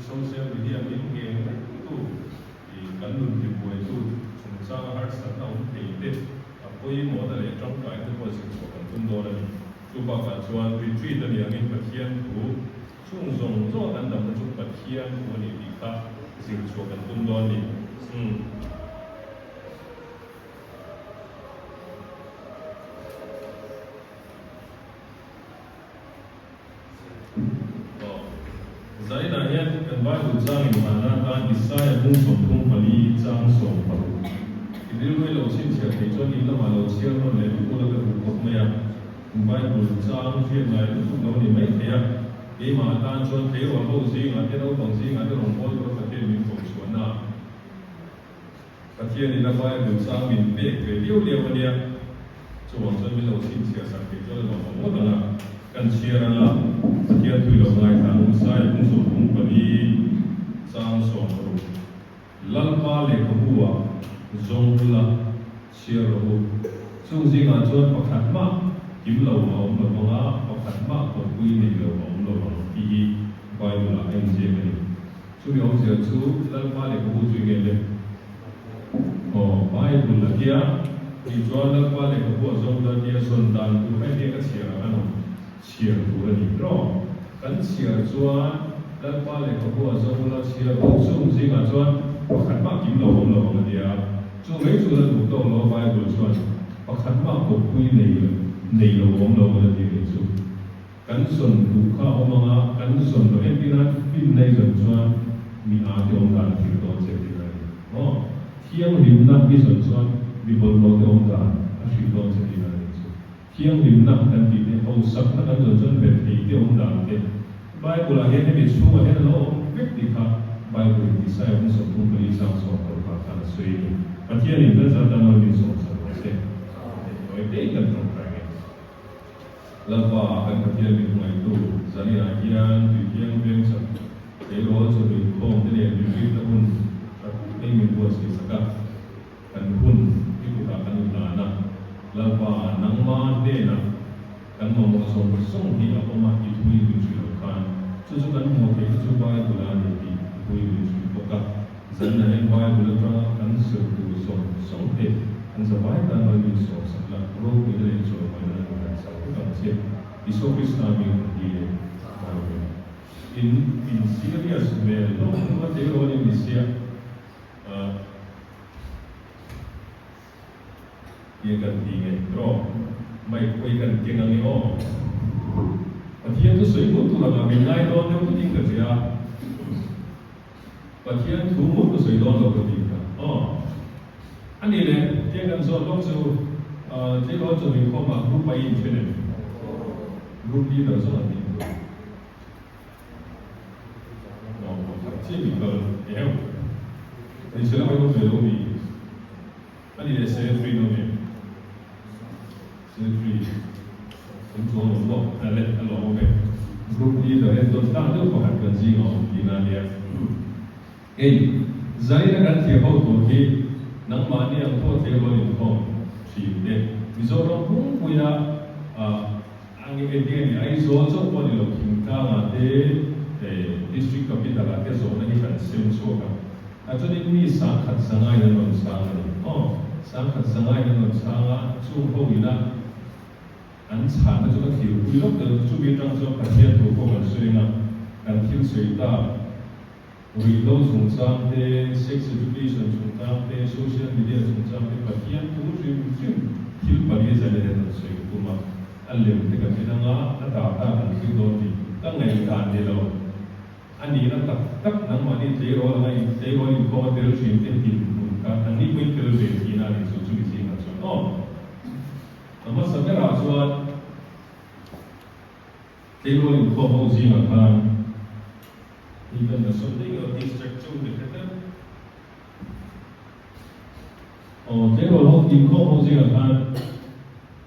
social media min ngeng vek tu ih kan nun tibuaitu chungchanga harsatna awm thei te a pawimawhna leh tangkaina pawh zirchhuah kan tum dawn a ni. Chu bakah chuan retreat a nih angin Pathian thu chung zawng zawng kan damna chu Pathian thu a ni tih kha zirchhuah kan tum dawn a ni. Umm. Zainah hian kan Bible chang inhmanna atan Isaiah bung 34 chang 16 i rilru lo chhinchhiah thei chuan in lamah lo chhiar nawn leh lutuk ula ka duh khawp mai a. Bible chang hriat ngai lutuk lo ni mai thei a, keimah atan chuan tleirawl ho zingah te naupang zingah te rawngbâwl tura Pathian min koh chhuahna Pathianin a Bible chang min pek ve liau liau a nia. Chuvang chuan min lo chhinchhiah sak thei chuan a lawm awm ngawt ang a, kan chhiar ang a, Pathian thui lo ngaithla ang u Sai bung 34 chang 60 Lalpa lehkhabu ah zawng ula chhiar rawh u. Chung zingah chuan pakhat mah kim lo a awm lo vang a, pakhat mah kawppui nei lo a awm lo vang tih hi Bible ah a inziak a ni. Chumi awmzia chu Lalpa lehkhabu chu nge le? Aw, Bible a tia, tih chuan Lalpa lehkhabu a zawng dan tia zawn dan tur kha engtiang ka chhiar ang a nawm chhiar tur a ni rawh. Kan chhiar chuan Lalpa lehkhabu a zawng ula chhiar rawh chung zingah chuan pakhat mah kim lo awm lo ang a tia. Chu mai chu la duh tawk lo a Bible chuan pakhat mah kawppui nei nei lo awm lo ang a ti leh chu. Kan zawn duh kha a awm ang a, kan zawn loh entir a, finna i zawn chuan mi â te awm dan a thil dawn che tih a ni maw? Thianghlimna i zawn chuan mi bawlhhlawh te awm dan a hrilh dawn che tih a ni chu. Thianghlimna kan tih te, hausakna kan zawn chuan rethei te awm dan te, Bible ah hian hemi chhungah hian a lo awm vek tih kha Bible in Isaiah hmun 34 sang 16 khan a sawi a ni. Pathianin kan zat dan awlmin sawm sak rawh se. Tawi te kan tawngtai nge. Lalpa kan Pathian min hmangaihtu Zaniah hian Tuithiang veng chak tleirawl chu inkhawm te nen rinrikna hun tha tak mai min buatsaih sak a, kan hun i kutah kan inhlan a. Lalpa nangma hnenah kan mamawh zawng zawng hi a awm a i thui min hrilh ang khan chu chu kan hmuh theihna chu Bible a ni tih i thui min hrilh bawk a. Zanah hian Bible atanga kan zir tur zawng zawng te an zavai tan mal min sawm sak la, ropuina leh chawlhmawina an han chau vek ang che. Isua Krista hming kan ti e. Amen. In in serious hmel hlawm hlawm a tleirawl in ni sia ah tia kan ti nge tiraw mic pawh hi kan keng ang e aw. Pathian chu sawi ngut tur anga min ngai dawn deuh tawhin ka hria. Pathian thu ngut ka sawi dawn lo ka tih kha aw. A nih leh tiang kan zawt lawk chu tleirawl chu inkhawm ah group a i inthen em? Group leader zawng an tih tur. Aw pakhat chiah mi kal eheu. Hmeichhe lamah i awm ve lo mi? A nih leh secretary in awm em? Secretary awm chuang lo maw? A le a lawm awm e. Group leader entawn tlak deuh pakhat kan zing a awm tihna a nia. Hei, zaina kan thiam ho tur hi nangmahni ang pawh tleirawl inkhawm thin te, Mizoram pumpuia ang engtin a ni, Aizawl chauh pawh ni lo thingtlangah te, District Capital ah te zawhna hi kan sem chhuak a. A chuanin mi 10,000 zangain an rawn chhang a ni. Aw, 10,000 zangain an rawn chhang a, chung ho ina an chhanna chu ka thirpui lawk deuh chu, chumi atang chuan Pathian thu pawh kan sawi ang a, kan thil sawi tak ruihhlo chungchang te, sex education chungchang te, social media chungchang te, Pathian thu hrim hrim thil pali zalen an rawn sawi ka tum a, a lem te kan en ang a, a data kan thlir dawn ni, ka ngaihdan ni lo. A nihna tak tak nangmahni tleirawl anga in tleirawl inkhawm a tel thin te hlim hmun kha nangni pawhin tel ve thin a ni chu chumi zingah chuan aw. A hmasa berah chuan tleirawl inkhawm ho zingah khan hi kan la sawn daih lo distract chu ni hret deuh. Aw tleirawl ho inkhawm ho zingah khan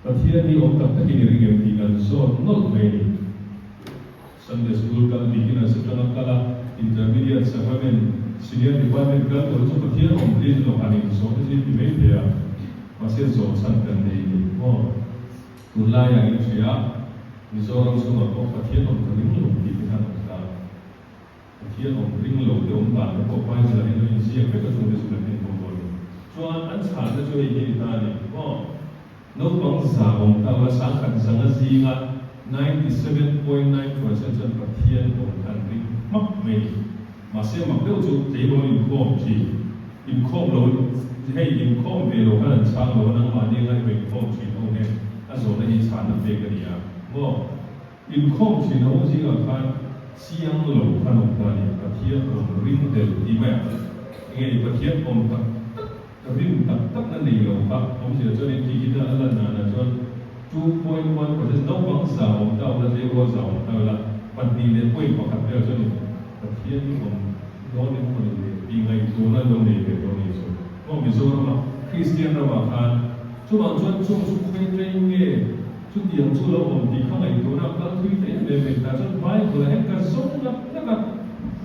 Pathian hi awm tak takin i ring em tih kan zawt nawlh mai a ni. Sunday School kal beginners atanga kal a, Intermediate Sacrament, Senior Department kal tur chu Pathian awm rin loh han inzawh te chu i ti mai thei a, mahse zawh chhan kan nei a ni maw? Tunlaiah in hria, Mizoram chhungah pawh Pathian awm ka ring lo tih te khan awm ta. Pathian. Pathian awm ring lo te awm dan te pawh Bible ah hian lo inziak vek a chung te chu kan en ho dawn a ni. Chuan an chhanna chu hei hi a ni ta a ni maw? Naupang za awm ta ula sangkhat zanga zinga 97.9% chuan Pathian awm kha an ring hmak mai a ni. Mahse mak deuh chu tleirawl inkhawm thin, inkhawm lo hei inkhawm ve lo khan an chhang lo a nangmahni anga i inkhawm thin ho nen a zawhna hi chhanna pek a ni a maw? Inkhawm thin ho zingah khan chiang lo khan awm ta a ni, Pathian awm ring tel tih mai a enge ni Pathian awm tak tak rin tak tak na nei lo kha awmzia chuan in tih hi a lan danah chuan 2.1% naupang za awm ta ula tleirawl za awm ta ula 2.1 vel chuan in Pathian hi awm dawn em maw ni le tih ngaihtuahna an lo nei ve tawh a ni chu. Maw Mizorama Kristian ramah khan chuvang chuan chung chu khawi tleng nge chutiang chu lo awm tih kha ngaihtuahna a kal thui ta em em mai tah chuan Bible ah hian ka zawng ngat ngat a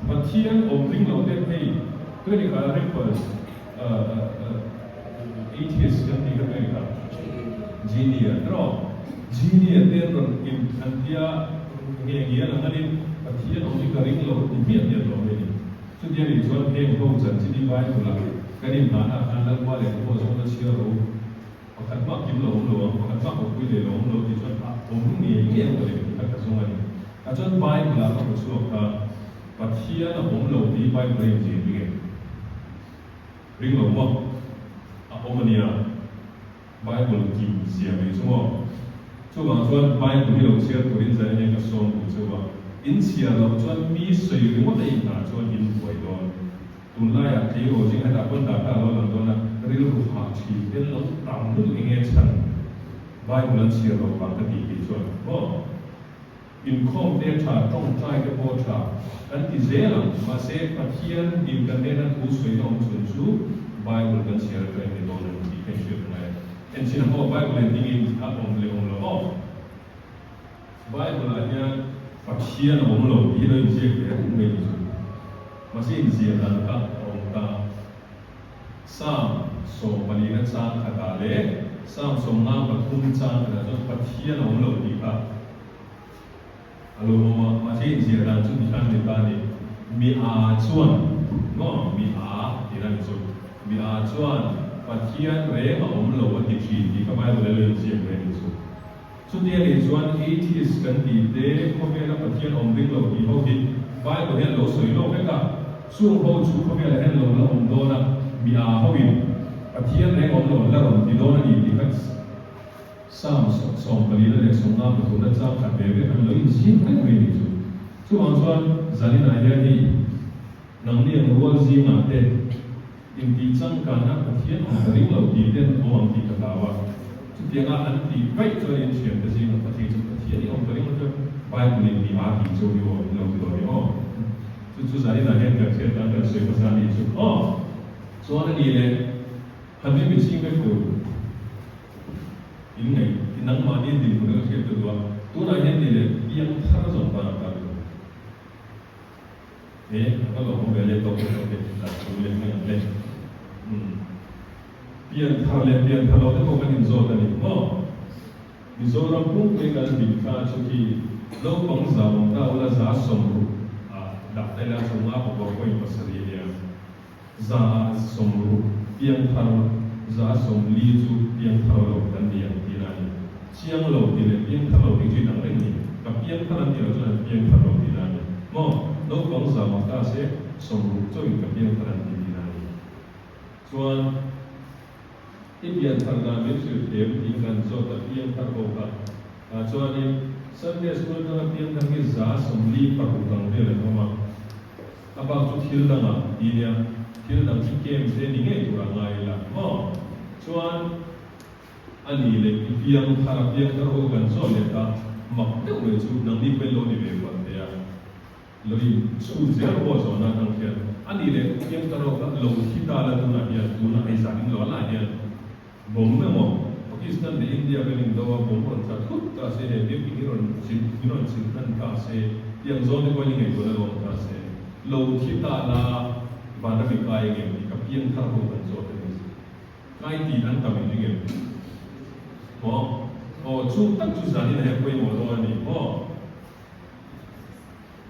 Pathian awm ring lo te hei tui ni kha Ripples Atheist kan tih kha tui ni kha Genie tiraw Genie te an rawn in an tia nge ngial ang anin Pathian awm hi ka ring lo ti hmiah hmiah tawh mai a ni. Chutia nih chuan heng ho chanchin hi Bible ah kan inhahna ah khan Lalpa leh ka pawh zawng la chhiar rawh u. Pakhat mah kim lo awm lo ang, pakhat mah kawppui leh lo awm lo tih chuan a awm ngei ngei ang mawle tih kha ka zawng a ni. Tah chuan Bible ah ka hmu chhuak kha Pathian a awm lo tih Bible a inzir ring em? Ring lo maw? A awm a nia. Bible kim zia mai chu maw? Chuvang chuan Bible hi lo chhiar turin zan enge ka sawm duh cheu a, in chhiar loh chuan mi sawi ringawt a inhah chuan in buai dawn. Tunlaiah tleirawl zing hetah pawn data a lo lang dawn a, rilru hah thin te an lo tam lutuk enge chhan Bible an chhiar loh vang ka tih tih chuan maw inkhawm te a tha, tawngtai te pawh a tha kan ti zel ang mahse Pathian in kan hnena thu sawi na awm chhun chu Bible kan chhiar atangin ni dawn a ni tih ka inhriat ngai a. Enchhin ang aw Bible in dingin a awm leh awm lo aw. Bible ah hian Pathian a awm lo tih hi lo inziak ve reng mai ni chu. Mahse inziah dan kha a awm ta. Psalm 14 na chang khatah leh Psalm 53 chang khatah chuan Pathian a awm lo tih kha a lo awm a. Mahse inziah dan chu tikhan ni ta a ni. Mi a chuan, maw? Mi a tih na ni chu. Mi a chuan Pathian reng a awm lo a ti thin tih kha Bible a lo inziak ve ni chu. Chutia nih chuan atheist kan tih te, khawvela Pathian awm ring lo tih ho hi Bible hian lo sawi lawk vek a, chung ho chu khawvelah hian lo la awm dawn a, mi aa ho in Pathian reng awm lo an la rawn ti dawn a ni tih kha Psalm 14 leh 53 na chang khat ve ve khan lo inzir reng mai nih chu. Chuvang chuan zaninah hian hei nangni ang rual zingah te Intih changkana Pathian awm ka ring lo tih ten awm ang tih ka hlau a. Chutianga an tih vaih chuan in thiante zinga Pathian chu Pathian i awm ka ring lo chuan Bible in mi aa tih chu i aw in lo ti dawn i aw. Chu chu zanin ah hian kan hriat dan kan sawi hmasa anih chu aw. Chuan a nih leh han mi ching vek tur in ngaih i nangmahni dinhmun a ka hriat ta duh a. Tunah hian nih leh piang thar zawng tan a kal lo. He a va lawmawm ve le tawk te tawk te lah chu le mai ang le. Umm. Pian thar leh pian thar lo te pawh kan inzawt a ni maw? Mizoram pumpui kan din kha chu khi naupang za awm ta ula 160 ah dah ta ila chu nga pakua point pasarih a nia. 160 piang thar, 40 chu piang thar lo kan ni ang tihna a ni. Chiang lo tih leh piang thar lo tih chu inang reng a ni. Ka piang thar an tih loh chuan an piang thar lo tihna a ni. Maw? Naupang za mak ta se 60 chauhin ka piang thar an ti tihna a ni. Chuan i pian thar dan min hrilh thiam tih kan zawt a piang thar ho kha. Tah chuanin Sunday School atanga piang thar hi 46 ang vel an awm a. A bak chu thil dangah ti nia, thil dang chu kem te ni ngei tur a ngai ila maw? Chuan a ni leh i piang thar a piang thar ho kan zawt leh ta mak deuh mai chu nangni pawhin lo ni ve kual te a, lo in chhut zel pawh zawhna atang khian a ni leh piang thar ho kha lo thi ta la tunah hian tuna hei zan in lo a lah hian Bomb emaw Pakistan leh India kan indo a, bomb rawn tla thut ta se, he biakin hi rawn chim min rawn chim hnan ta se, tiang zawn te pawhin i ngaihtuahna lo awm ta se, lo thi ta la vanram i kai engem tih ka piang thar ho kan zawt a ni. Kai tih an tam in ring em? Maw? Aw, chung tak chu zanin a he pawimawh dawn a ni maw?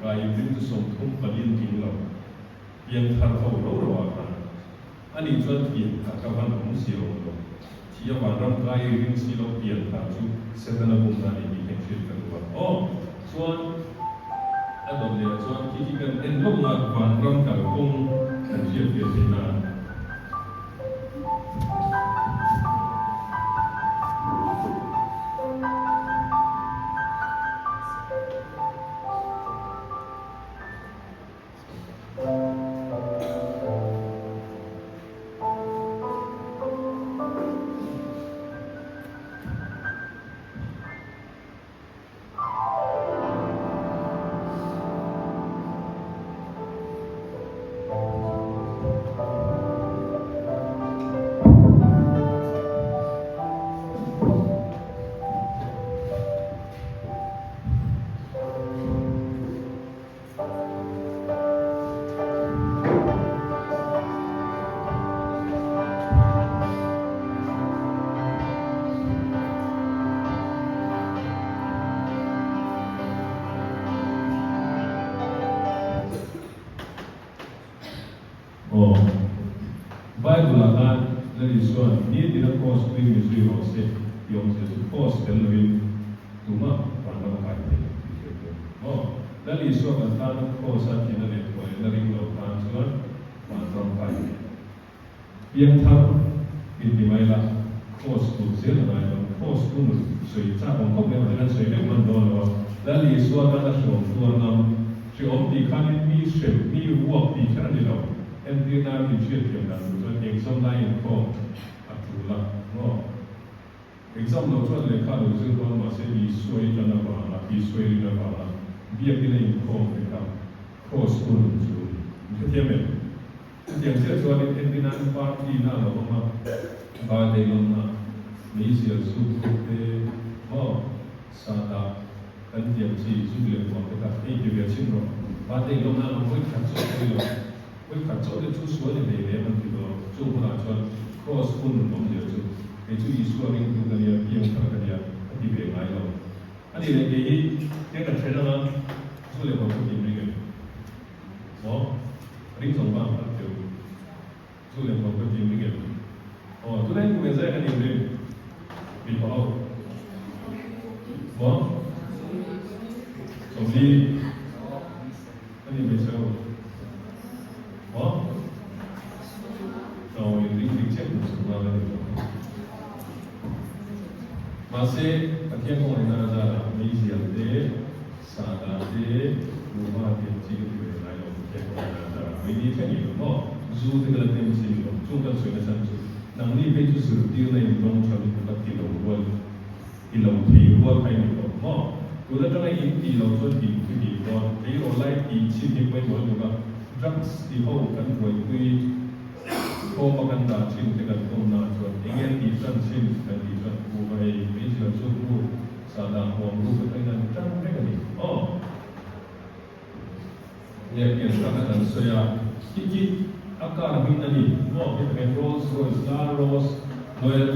Kai in ring chu 34 an tling lo. Piangthar ho ro ro ah khan ani chuan pianthar ka van awm si awm lo. Thi a vanram kai i ring si lo pianthar chu Setana bumna a ni tih hian hriat ka duh a. Aw chuan a dawt leh ah chuan khi khi kan en lawk a vanram kalkawng kan hriat ve theih nan. Aw, Bible-ah khan Lal Isua'n nitin a kraws pui mi zui rawh se tih awmzia chu kraws tel lovin tumah vanram a kai thei lo tih hriat tur. Aw, Lal Isua kan tana kraws a thihna leh thuailehna ring lo tan chuan vanram kai thei lo. Piangthar inti mai la, kraws tut zel a ngai lo. Kraws chu nun sawi chak awm khawp mai mahse kan sawi vek hman dawn lo a. Lal Isua tana hreawm tuar ngam, hreawm tih khanin mi hrem, mi vuak tih kher a ni lo. Entir nan inhriatthiam dan tur chuan exam lai inkhawm a tul a maw? Exam lo chuan lehkha lo zir dawn mahse Isua i tan avanga, Isua i rin avanga biakin a inkhawm vek a, kraws hun chu in hrethiam em? Chutiang chiah chuanin entir nan party na a lo awm a, birthday lawmna, meizial zuk ruk te maw? Sata, kan tiam chi zuk leh huam te kha hei ti ve chhin rawh. Birthday lawmna ang vawi khat chauh pawh i lo. Vawi khat chauh te chu sual ni hlei lem an ti dawn. Chu hunah chuan Kraws hun awmzia chu kei chu Isua ringtu ka nia, piangthar ka nia a ti ve ngai lo. A ni leh kei hi kei ka then anga zu leh huam ka tim ring em? Maw? Ring zawng vang kha teu. Zu leh huam ka tim ring em? Aw, tunah hian kum engzai ka nim ring? Mipa ho. Maw? 40. Ka nih hmeichhe ho. Maw? Aw, in ring dik chiah kum 50 ka ni tawh. Mahse, Pathian kawngaihnna a zarah meizial te, Sahdah te, Nuva te chi ka ti ve ngai lo, Pathian kawngaihnna a zarah. Mei ni thleng in maw? Zu te ka la tem chin lo, chung kan sawi nasa chu nangni phei chu zirtirna in dawng tha lutuk a ti lo rual, ti lo thei rual kha i ni tawh maw? Tun atanga in tih loh chuan in thi bik dawn, tleirawl lai tih chhin hi pawimawh lutuk a, drugs ti ho kan buaipui khawma kan dah thin te kan kawmna chuan enge tih tan chin kan tih chuan kuhva ei, meizial chu ruk, sahdah huam ruk atangin an tan vek a ni aw. Lehpian tak a kan sawi a, khi khi a car hming a ni maw? Heta hian Rolls Royce la Rolls Noel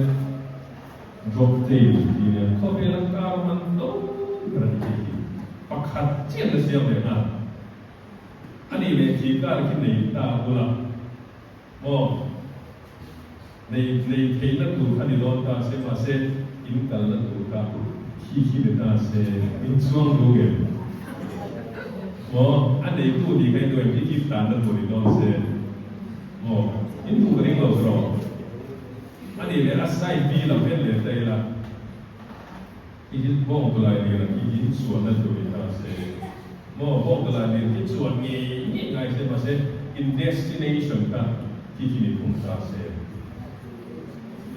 Droptail tih nen khawvela car man to ber a ni khi khi pakhat chiah la siam leh nghal a nih leh khi car khi nei ta bula maw? Nei nei theihna tur kha ni dawn ta se mahse in kalna tur kha thi khi ni ta se in chuang lu ngem maw a neitu nih kha in duh em khi khi tanna tur ni dawn se maw in duh ka ring lo zawk a nih leh a side bi lam en leh ta ila i hi bawng tulai lir ang khi in chuanna tur ni ta se maw bawng tulai lir khi chuan ngei ngei ngai se mahse in destination kha Khi khi ni phung ta se.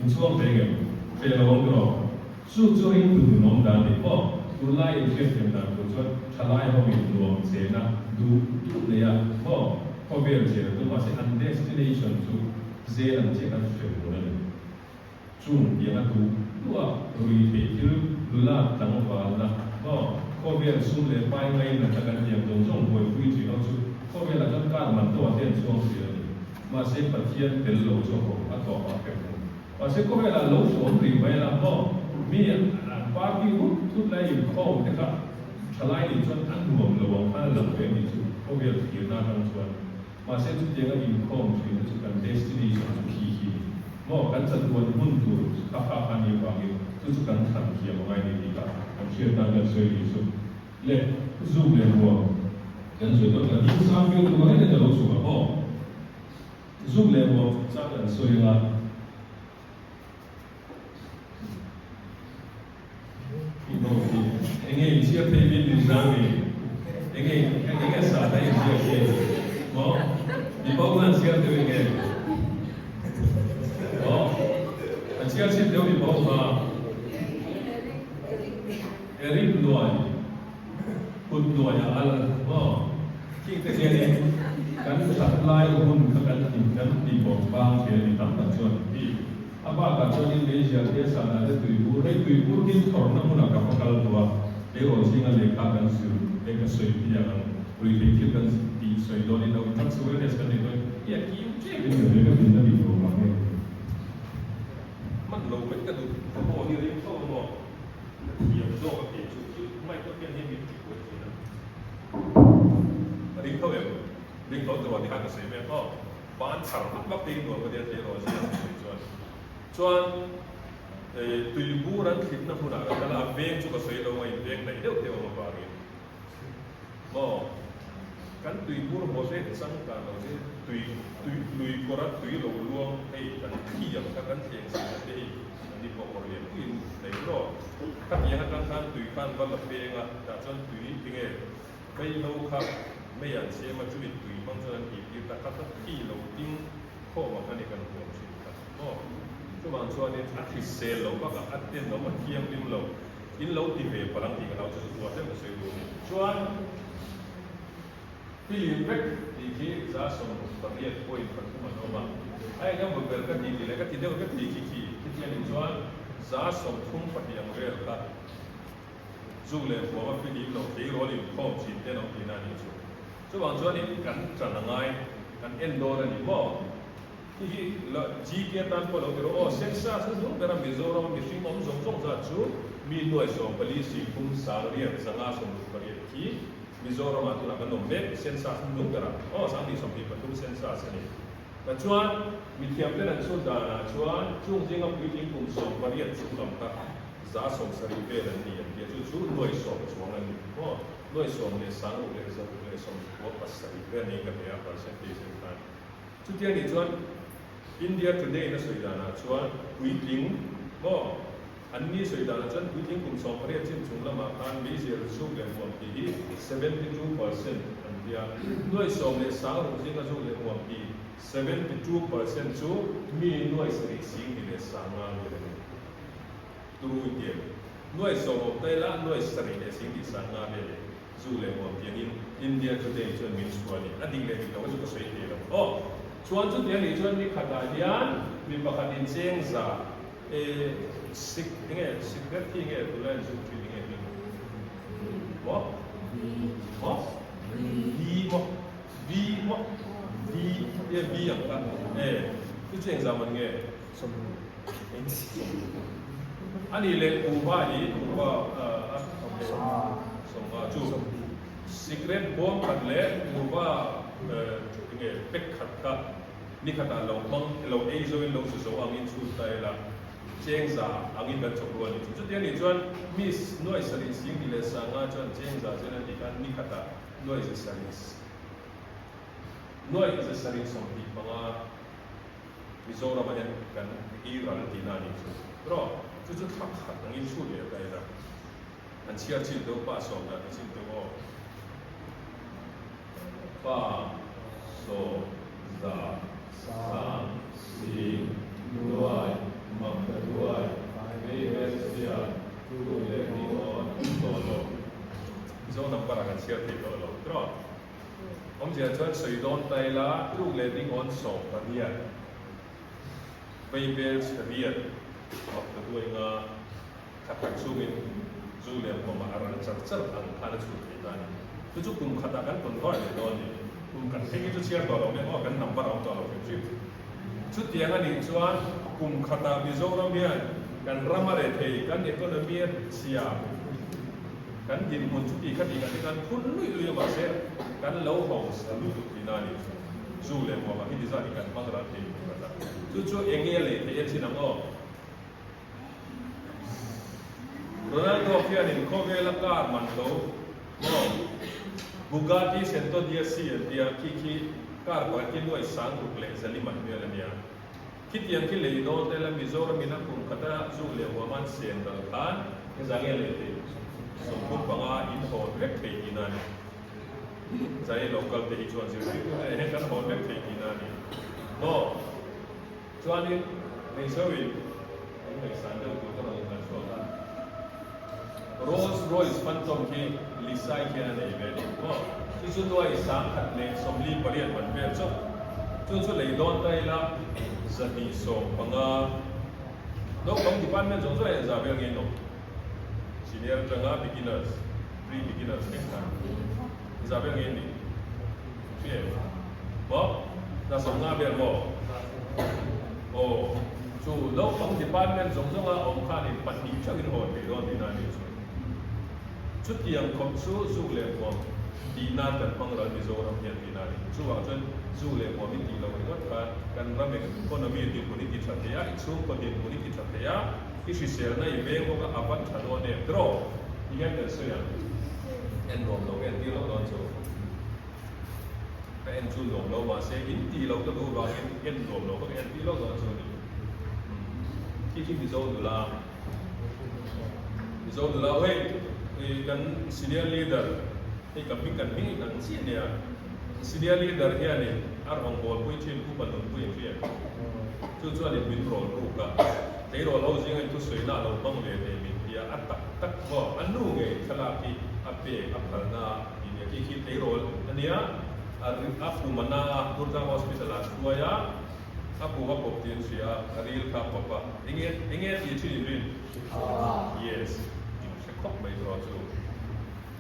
In chhuak ve ngem? Hreh lo ang rawh. Chu chu ring tu nun awm dan ni pawh tunlai in hriatthiam dan tur chuan thalai ho in nuam chena duh duh nei a maw khawvel chena chu mahse an destination chu zel ang chiah kan hre hmun a ni. Chung tiang a duh duh a rui theih thil nula tlangvalna maw khawvel sum leh pai ngaina ta kan tiang zawng zawng buaipui thin ho chu khawvelah chuan kar man tawh ah te an chhuang thin a ni. Mahse Pathian tel lo chu ho a tawp ah hrem hmun. Mahse khawvelah lo hrawm rih mai la maw mi an party hut thut lai inkhawm te kha thalai nih chuan a nuam lo ang khan a lang ve a nih chu khawvel thirna atang chuan. Mahse chutianga inkhawm thin te chu kan destination chu khi khi ni. Maw kan chatuan hmun tur kha kha kha ni avangin chu chu kan thlan thiam a ngai ni tih kha kan hriat nan kan sawi ni chu. Le zuk leh ruang kan sawi dawn kan hming sang viau tur reng reng a lo chhuah maw? Zuk leh ruang chungchang kan sawi anga. Enge in chhiar thei min min zang ni? Enge enge sa ta in chhiar thei? Maw? Mi bo khan chhiar deuh enge? Maw? An chhiar chhin deuh mi bo kha. Eric Nuai, kut nuai a al maw? Khing te hianin kan that lai hun kha kan ti kan ti bawk vang thei a ni tam tak chuan ti. A bakah chuanin meizial te sanah te tuibur, hei tuibur hi thawrhna hmunah ka va kal tawh a, tleirawl zinga lehkha kan zir te ka sawi piang ang, ruihtheih thil kan tih sawi dawnin lo drugs awareness kan nei dawn i a kim tep in ka hria ka dinna dik lo vang nge hman lo mai ka duh ka aw hi ring tho maw ka thiam zawk a kei chu thil mic ka ken hian min ti buai thin a ring tho em ring tho tawh a ti khan ka sawi mek aw. Ban chhar vak vak te hi nuam ka tia tleirawl zia ang sawi chuan chuan tuibur an thlitna hmunah ka kal a, a veng chu ka sawi lo a in veng hnaih deuh te awm avangin maw kan tuibur haw hlek changkan lo che tui tui lui kawra tui lo luang hei kan thi ang kha kan thleng sihna te hei an ni pawh kawr lian puiin nei rawh khatiang atang khan tui khan va la peng a tah chuan tui tinge Veilo kha mei an siam a, chumi tui hmang chuan an tihtir ta kha kha khi lo ding khawm ang kha ni kan huam thin kha maw. Chuvang chuanin a hrisel lo bakah a tenawm a thianghlim lo, in lo ti ve palh ang tih ka hlau chu chu tuar hleuh ka sawi duh a ni. Chuan filim vek tih khi 18.3 an awm a, a eng emaw ber ka ti tih leh ka ti deuh vek tih khi khi khitiangin chuan 32 ang vel kha. Zuk leh huam a filim lo tleirawl inkhawm thin te an awm tihna a nih chu. Chuvang chuanin kan tan a ngai, kan en dawn a ni maw? Khi hi la GK tan pawh lo ti rawh aw, census na hnung bera Mizoram a mihring awm zawng zawng zat chu mi nuai 14 singthum sangriat zanga 68 khi Mizoramah tunah kan awm mek, census na hnung berah aw 2023 census a ni. Tichuan mithiamten an chhut danah chuan chung zinga puitling kum 18 chung lam kha 70% vel an ni an ti a, chu chu nuai sawm chuang an ni maw? Nuai sawm leh sang ruk leh zaruk leh 97 vel niin ka hria a percentage en khan. Chutia nih chuan India Today in a sawi danah chuan puitling maw? An ni sawi danah chuan puitling kum 18 chin chung lamah khan meizial zuk leh hmuam tih hi 72% an ti a, nuai sawm leh sang ruk zinga zuk leh hmuam tih 72% chu mi nuai sarih sing ni leh sang nga vel a ni. Turu in ti em? Nuai sawm awm ta ila nuai sarih leh sing tih sang nga vel e zu leh hmuam tiangin India Today chuan min chhuah a ni. A dik leh dik lo chu ka sawi thei lo. Aw, chuan chutiang nih chuan ni khatah hian mi pakhat in cheng za E sik enge sikret hi nge tuna in zuk thin enge hming maw maw V maw V maw V e V ang kha e chu chu engzam an nge ani leh kuhva hi kuhva a sawmnga chu sikret bawm khat leh kuhva enge pack khat kha Ni khatah lo hmang, lo ei zo in lo zu zo angin chhut ta ila, cheng za angin kan chawk rual ni chu. Chutia nih chuan Miss nuai sarih sing ni leh sanga chuan cheng za chen a tih khan ni khatah nuai za sarih nuai za sarih 25 Mizoram ah hian kan ei ral tihna a nih chu. Rawh, chu chu thla khat angin chhut leh ta ila, an chhiar chin deuh pa sawm dan ti chin deuh aw. Pa, saw, za, sang, sing, nuai, mak ka duai, vei vel chhia, tu leh ni awn, tawh lo. Mizo number ah kan chhiar thei tawh lo tiraw? Awmzia chuan sawi dawn ta ila tluk leh ding awn 18, vei vel chhia, mak ka duai nga, Thla khat chungin zu leh huamah a ral char char ang khan a chhut thei ta a ni. Chu chu kum khatah kan convert leh dawn a ni. Kum khat phei hi chu chhiar tawh lo mai aw, kan number a awm tawh lo hrim hrim. Chutiang a nih chuan kum khatah Mizoram hian kan ram a reh thei, kan economy a chhia, kan dinhmun chuti kha tih kan hi kan phun luih luih a mahse kan lo hausa lutuk tihna a nih chu. Zu leh hmuamah hi ti zat hi kan hmang ral thei tur a la. Chu chu eng nge lei theih a chin ang aw? Ronaldo khianin khawvela car man lo maw Bugatti Centodieci an tia khi khi car pakhat khi nuai sang ruk leh zali man vel a nia. Khitiang khi lei dawn tel a Mizoram in a kum khata zu leh huam an sen dal khan hezah nge lei theih 35 in hawn vek thei tihna a ni. Zai lo kal te hi chuan zirtirtu te nen hian kan hawn vek thei tihna a ni maw? Chuanin hmeichheuin in ngaihsan deuh tur ka rawn inhlan chhuak a, Rolls Royce Phantom khi Lisai khian a nei ve a ni maw? Chu chu nuai 1048 man vel chauh. Chu chu lei dawn ta ila 215. Naupang department zawng zawng hian za vel ngei nawm. Senior atanga beginners, pre-beginners thleng khan za vel ngei ni. Hria em? Maw? 50 vel maw? Aw, chu naupang department zawng zawnga awm khanin pahnih theuhin hawn thei dawn tihna a nih chu. Chutiang khawp chu zuk leh hmuam tih nan kan hmang ral Mizoram hian tihna a ni. Chuvang chuan zuk leh hmuam i tih loh ringawt khan kan ram economy dinhmun i ti tha thei a, i chhungkaw dinhmun i ti tha thei a, i hriselna i veng bawk a, a van tha dawn em? Draw! Ti hian kan sawi ang. En nuam lo ka entir loh dawn chu. Ka en chu nuam lo mahse in tih loh ka duh vangin en nuam lo ka en tih loh dawn chu a ni. Khi khi Mizo nula Mizo nula hei kan senior leader hei ka hming kan hming ang chiah nia senior leader hianin a rawngbawlpui thin upa nunpui a hria chu chuanin min rawn ruk a tleirawl ho zinga inthusawi na a lo hmang ve teh min tia a tak tak maw a nu ngei thlalak hi a pek a phalna a Tih leh khi khi tleirawl a nia, a a pum a na a, Durtlang Hospital ah an hruai a, a pum a pawp tih an hria a, a ril kha a pawp a, enge enge a tih thin in rin? Yes, in hre khawp mai tawh chu.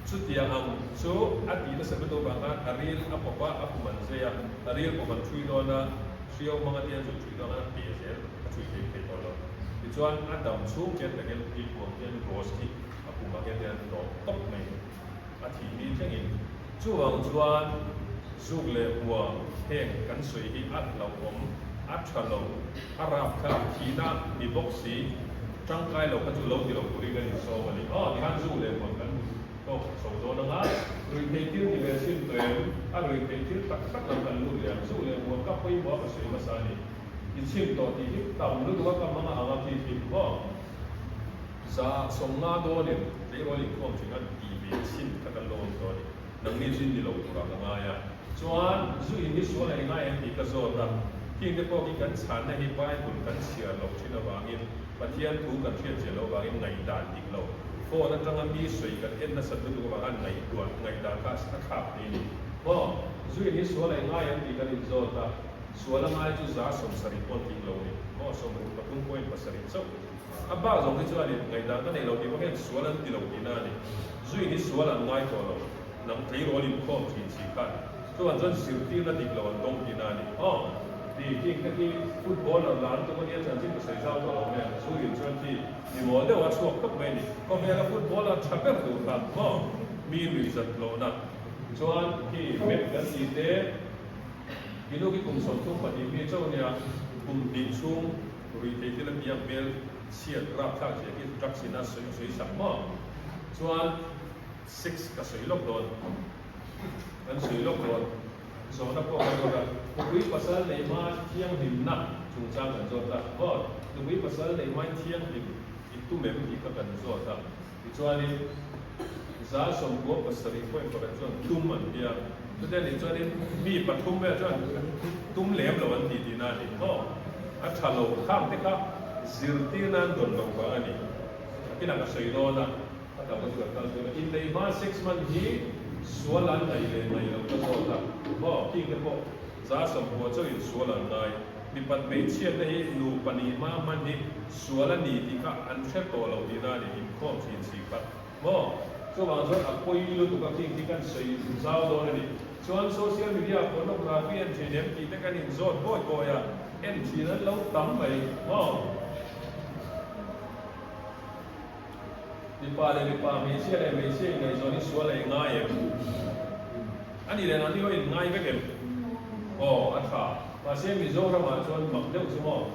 Chutiang ang chu a tih nasa lutuk avang khan a ril a pawp a, a pum an zai a, a ril pawp an ṭhui dawn a, hriau hmanga te an zuk ṭhui dawn a, a pe zel, a ṭhui thei thei tawh lo. Tichuan a dam chhung khian takin khi puam hian rose khi a pumah hian te an hnawh tawp mai. A thih ni thlengin. Chuvang chuan zuk leh hmuam heng kan sawi hi a hlauhawm, a tha lo, a rapthlak thihna ni bawk si, tangkai lo kha chu lo ti lo turin kan insawm a ni. Aw, tikhan zuk leh hmuam kan hmu tawk chho dawn anga, ruihtheih thil ni ve chhin tawh em? A ruihtheih thil tak tak lam kan lut leh ang. Zuk leh hmuam ka pawimawh a ka sawi hmasa a ni. I chhim tawh tih hi tam lutuk a ka hmang a ang a khi khi maw? 150 dawnin tleirawl inkhawm thin an ti ve chhin kha kan lo awm tawh a ni. Nangni chu in ni lo turah ka ngai a. Chuan zu in hi sual a ingai em tih ka zawt a. Khing te pawh khi kan chhanna hi Bible kan chhiar loh thin avangin, Pathian thu kan hriat chian loh avangin ngaihdan dik lo. Phone atanga mi sawi kan en nasat lutuk avanga ngaihtuah ngaihdan kha a thlak thei a ni. Maw? Zu in hi sual a ingai em tih kan inzawt a. Sual a ngai chu 70% pawh an tling lo a ni. Maw? 63.7 chauh. A bak zawng hi chuanin ngaihdan ka nei lo tih pawh hian sual an ti lo tihna a ni. Zuin hi sual an ngai tawh lo. Nang tleirawl inkhawm thin si khan chuan chuan zirtirna dik lo an dawng tihna a ni. Aw, ti king te khi footballer lar lutuk a nia chanchin ka sawi zau tawh lo mai ang. Zuin chuan khi mi mawl deuh a chhuak tawp mai a ni. Khawvela footballer tha ber tur kha maw mi nuihzat lohna chuan khi map kan tih te Tinu khi kum 32 mi chauh a nia, kum hnih chhung Ruihtheih thil a piang hmel chhiat rapthlak zia khi drugs in a sawi sawi sak maw? Chuan sex ka sawi lawk dawn kan sawi lawk dawn zawhna pawh kan zawt a, nupui pasal nei hma thianghlimna chungchang kan zawt a maw? Nupui pasal nei hmain thianghlim i tum em tih kha kan zawt a, tichuanin 97.1 chuan tum an ti a, chutia nih chuanin mi pathum vel chuan tum lem lo an ti tihna a ni maw? A tha lo khang te kha zirtir nan dawn lo vang a ni. Nakinah ka sawi dawn a, a tam ka chu kan kal dawn a. Inneih hma sex man hi sual an ngaih leh ngaih loh ka zawt a maw? King te pawh 90% chauhin sual an ngai. Mipat hmeichhiatna hi nupa nih hma hman hi sual a ni tih kha an hre tawh lo tihna a ni, inkhawm thin si kha. Maw? Chuvang chuan a pawi lutuk a king khi kan sawi zau dawn a ni. Chuan social media pornography en thin em tih te kan inzawt bawi bawi a, en thin an lo tam mai. Maw? Mipa leh mipa, hmeichhia leh hmeichhia inngaihzawn hi sual a ingai em? A nih leh nang ni ho inngai vek em? Aw, a tha. Mahse Mizoramah chuan mak deuh chu maw?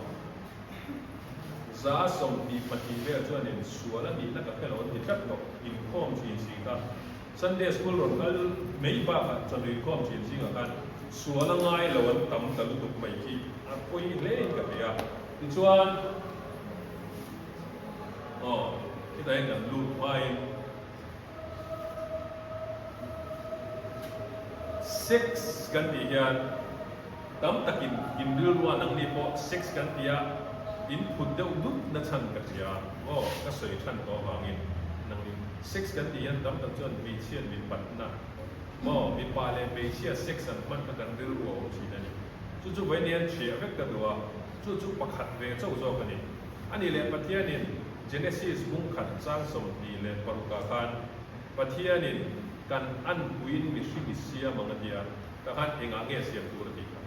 24% vel chuanin sual a nihna ka hre lo an ti tlat lo. Inkhawm thin si kha. Sunday school rawn kal mai bakah chawhlui khawm thin zingah khan sual a ngai lo an tam ta lutuk mai khi a pawi hle in ka hria. Tichuan, aw, khitah hian kan lut hmain Sex kan tih hian tam takin in rilru a nangni pawh sex kan tia in phut deuh dut na chhan ka hria aw ka sawi than tawh avangin nangni sex kan tih hian tam tak chuan hmeichhiat mipatna maw mipa leh hmeichhia sex an hman kha kan rilru a awm thin a ni chu chu vawiin hian hriah vek ka duh a chu chu pakhat ve chauh zawk a ni ani leh Pathianin Genesis bung khat chang 26 ah khan Pathianin kan anpuiin mihring i siam ang a ti a, tah khan engah nge siam tur a tih kha?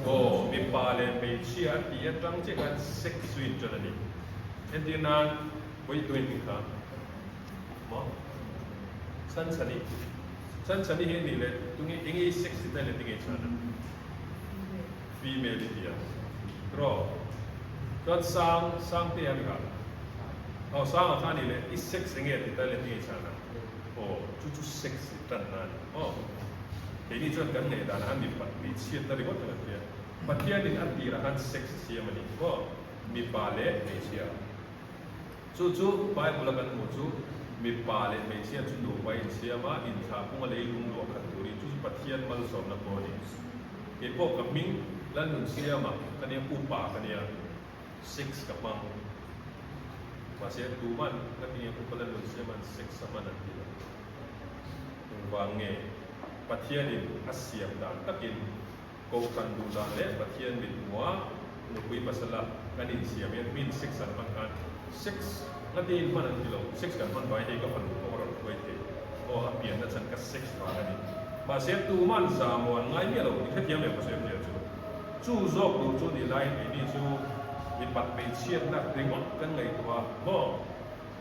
Aw, mipa leh hmeichhia a tih atang chiah khan sex chu inṭan a ni. Entir nan, vawi tuin min kha maw? Chhanchhani. Chhanchhani hi a nih leh tunge enge i sex ti ta leh tinge i chhan a? Female i ti a. Tiraw? Chuan sang, Sangtea a ni kha. Aw, Sanga kha a nih leh i sex enge ti ta leh tinge i chhan a? Aw, chu chu sex i tanna a ni. Aw, keini chuan kan ngaih danah khan mipat hmeichhiatna ringawt a kan ti a. Pathianin a tirah khan sex a siam a ni. Aw, mipa leh hmeichhia. Chu chu Bible a kan hmuh chu mipa leh hmeichhia chu nupa insiam a, inthlah punga leilung luah khat turin chu chu Pathian malsawmna pawh a ni. Kei pawh ka hming Lalnunsiama ka nia, upa ka nia, sex ka hmang. Mahse tuman ka ti nge upa Lalnunsiama'n sex a hman an ti lo. Engvang nge Pathianin a siam dan takin Kohhran duh dan leh Pathian mit hmuha nupui pasala kan insiam hian min sex an hman khan sex ngate in hman an ti lo, sex kan hman vai hei ka fanu pawh ka rawn hruai thei aw a pianna chhan ka sex vang a ni. Mahse tuman zahmawh an ngai miah lo i hrethiam em ka sawi awmzia chu. Chu zawk tur chu ni laiin keini chu mipat hmeichhiatna ringawt kan ngaihtuah a maw?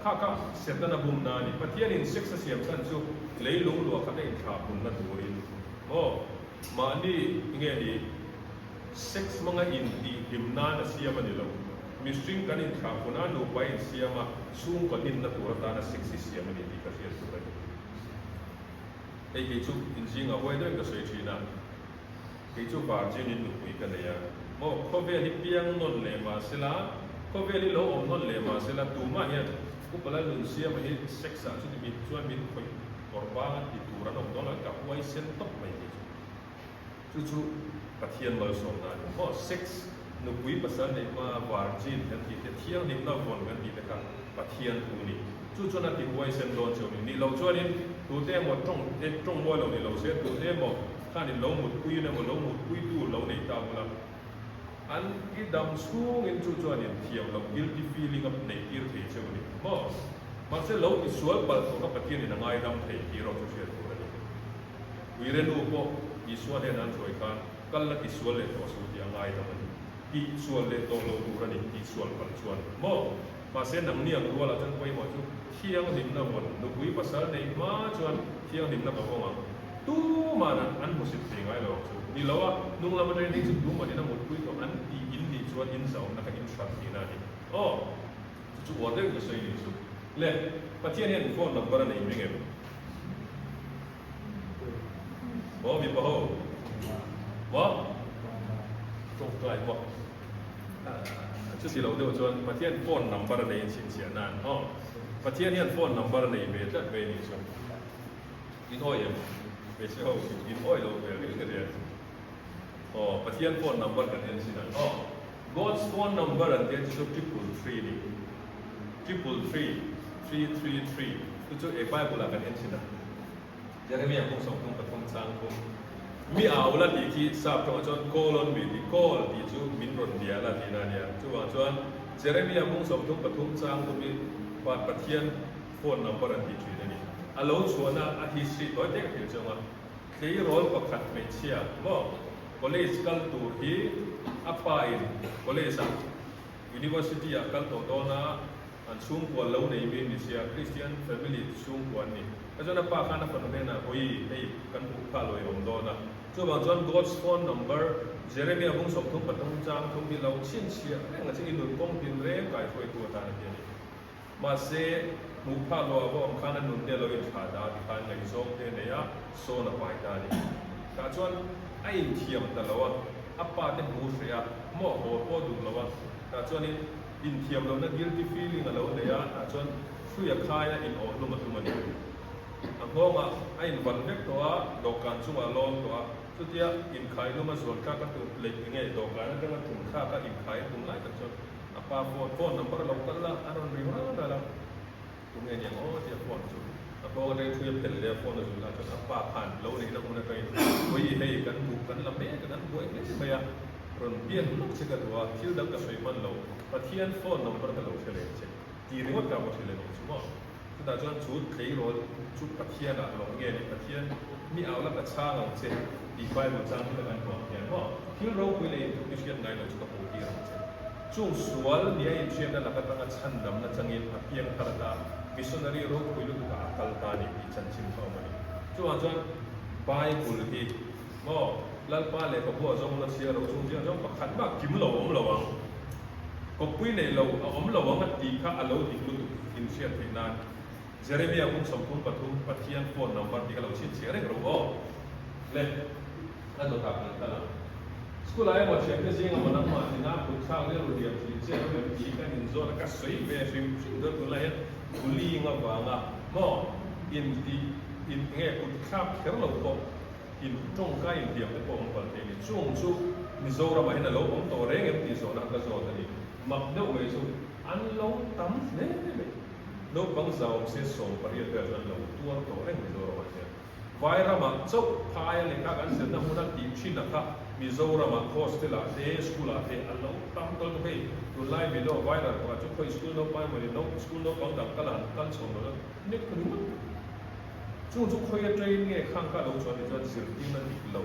Kha kha Setana bumna a ni. Pathianin sex a siam chhan chu leilung luah khat a inthlahpunna turin maw? Mahni nge ni sex hmanga intih hlim nan a siam a ni lo. Mihring kan inthlah hun a, nupa insiam a, chhungkaw hlimna tur atana sex hi siam a ni tih ka hriat tur a ni. Hei kei chu inzingah huai deuhin ka sawi thin a, kei chu virgin in nupui ka nei a, maw khawvel hi piang nawn leh mah sela, khawvel hi lo awm nawn leh mah sela tumah hian Upa Lalnunsiama hi sex ah chuti mit chuan min khawih Kawr bang an ti tur an awm dawn lo, ka huaisen tawp mai tih chu. Chu chu Pathian malsawmna a ni maw? Sex, nupui pasal neih hma virgin kan tih te, thianghlimna vawn kan tih te kha Pathian thu a ni. Chu chuan a ti huaisen dawn cheu a ni. Nih loh chuanin tute emaw tawng e tawng mawi lo ni lo se, tute emaw khanin lo mutpuiin emaw lo mutpuitu lo nei ta ula, an i dam chhungin chu chuanin thiam loh guilty feeling a neih tir thei cheu a ni maw? Mahse lo ti sual palh tawh kha Pathianin a ngaidam thei tih erawh chu hriat tur a ni. Uire nu pawh Isua hnenah an hruai khan kal la ti sual leh tawh suh tih a ngaidam a ni. Tih sual leh tawh lo tur a ni tih sual palh chuan maw? Mahse nangni ang rualah chuan pawimawh chu thianghlimna vawn, nupui pasal neih hma chuan thianghlimna ka vawng ang. Tuman an hmusit thei ngai lo ang chu. Ni lo a, hnung lam atangin hei chu tuman in a mutpui tawh an tih in nih chuan in zahawmna kha in hrat tihna a ni. Aw. Chu chu uar deuhin ka sawi nih chu. Le, Pathian hian phone number a nei meng em? Maw mipa ho? Maw? Tawngtai maw? Chuti lo deuh chuan Pathian phone number a nei in chhinchhiah nan aw. Pathian hian phone number a nei ve tlat mai nih chu. In awi em? Hmeichhe ho in awi lo hmel riau ka ria. Aw, Pathian phone number kan en chin ang aw. God's phone number an tia chu chu 333 ni. 333, 333 chu chu e Bible ah kan en chin ang. Jeremiah kum 33 chang thum. Mi au la tih khi sap tawngah chuan call on me tih, call tih chu min rawn bia la tihna a nia. Chuvang chuan Jeremiah kum 33 chang thum hi Pathian phone number an tih thin a ni. A lo chhuahna a history tawi tek thil chu ang a. Tleirawl pakhat hmeichhia maw college kal tur hi a pa in college ah university ah kal tawh dawn a, an chhungkua lo nei mi ni sia, Christian family chhungkua an ni. Ka chuan a pa khan a fanu hnenah hawi hei kan buh kha lawi awm dawn a. Chuvang chuan God's phone number Jeremia bung 33 chang thum hi lo chhinchhiah reng a che i nun kawng tinreng kaihruaitu atan a ti a ni. Mahse, hmuh phah lo a va awm khan a nun te a lo inthlah dah a ti khan ngaihzawng te a nei a, sawn a pai ta a ni. Tah chuan a inthiam ta lo a, a pa te hmu hreh a, maw haw pawh duh lo a, tah chuanin inthiam lohna guilty feeling a lo nei a, tah chuan hrui a khai a, inawh hlum a tum a ni. A nghawngah a invalh vek tawh a, dawhkan chungah a lawm tawh a, chutia inkhai hlum a zual thlak a tum leh enge dawhkan atanga tum thlak a inkhai a tum lai tak chuan A pa phone, phone number a lo kal a, a rawn ring ral ral a, tunge ni ang aw tia phone chu a nghawng atangin thui a phelh leh a phone a zun lah chuan a pa khan lo neihna hmun atangin Vawi hei kan buh kan la mek a, kan buai hle mai a, rawn biak lawk che ka duh a, thil dang ka sawi hman lo, Pathian phone number ka lo hre leh che ti ringawt ka va hre leh nih chu maw. Chutah chuan chu tleirawl chu Pathian ah lawm nge ni, Pathian mi au la ka chhang ang che tih Bible chang hi ka kan hmuh ang hian maw thil ropui leh inthup i hriat ngai lo chu ka hmuh tir ang che. Chung sual nia inhriatna laka tanga chhandamna changin a piang thar ta, missionary ropui lutukah a kal ta a ni tih chanchin kha awm a ni. Chuvang chuan Bible hi maw Lalpa lehkhabu a zawng la chhiar lo chung chiang chuan pakhat mah kim lo awm lo ang. Kawppui nei lo a awm lo ang a tih kha a lo dik lutuk inhriat theih nan Jeremia kum 33 Pathian phone number tih kha lo chhinchhiah reng rawh aw. Le a dawtah kan kal ang. School ah emaw thiante zing emaw nangmah tina kut thlak rilru lian thin che emaw em tih kan inzawt a ka sawi ve hrim hrim dawn tunlai hian bullying avanga maw intih in nge kut thlak kher lo pawh In tawngkai inhliam te pawh awm palh thei a ni. Chung chu Mizoramah hian a lo awm tawh reng em tih zawhna ka zawt a ni. Mak deuh mai chu an lo tam hle mai. Naupang zauawm se 18 vel chu an lo tuar tawh reng Mizoramah hian. Vairamah chauh phaia lehkha kan zirna hmuna tih thin a kha Mizoramah hostel ah te school ah te a lo tam tawlh bawk hei. Tunlai video viral pawh ah chu khawi school naupang emaw ni school naupang dang kal ah an kal chho lo a nek ringawt. Chu chu khawi atangin nge khang kha lo chuan ni chuan zirtirna dik lo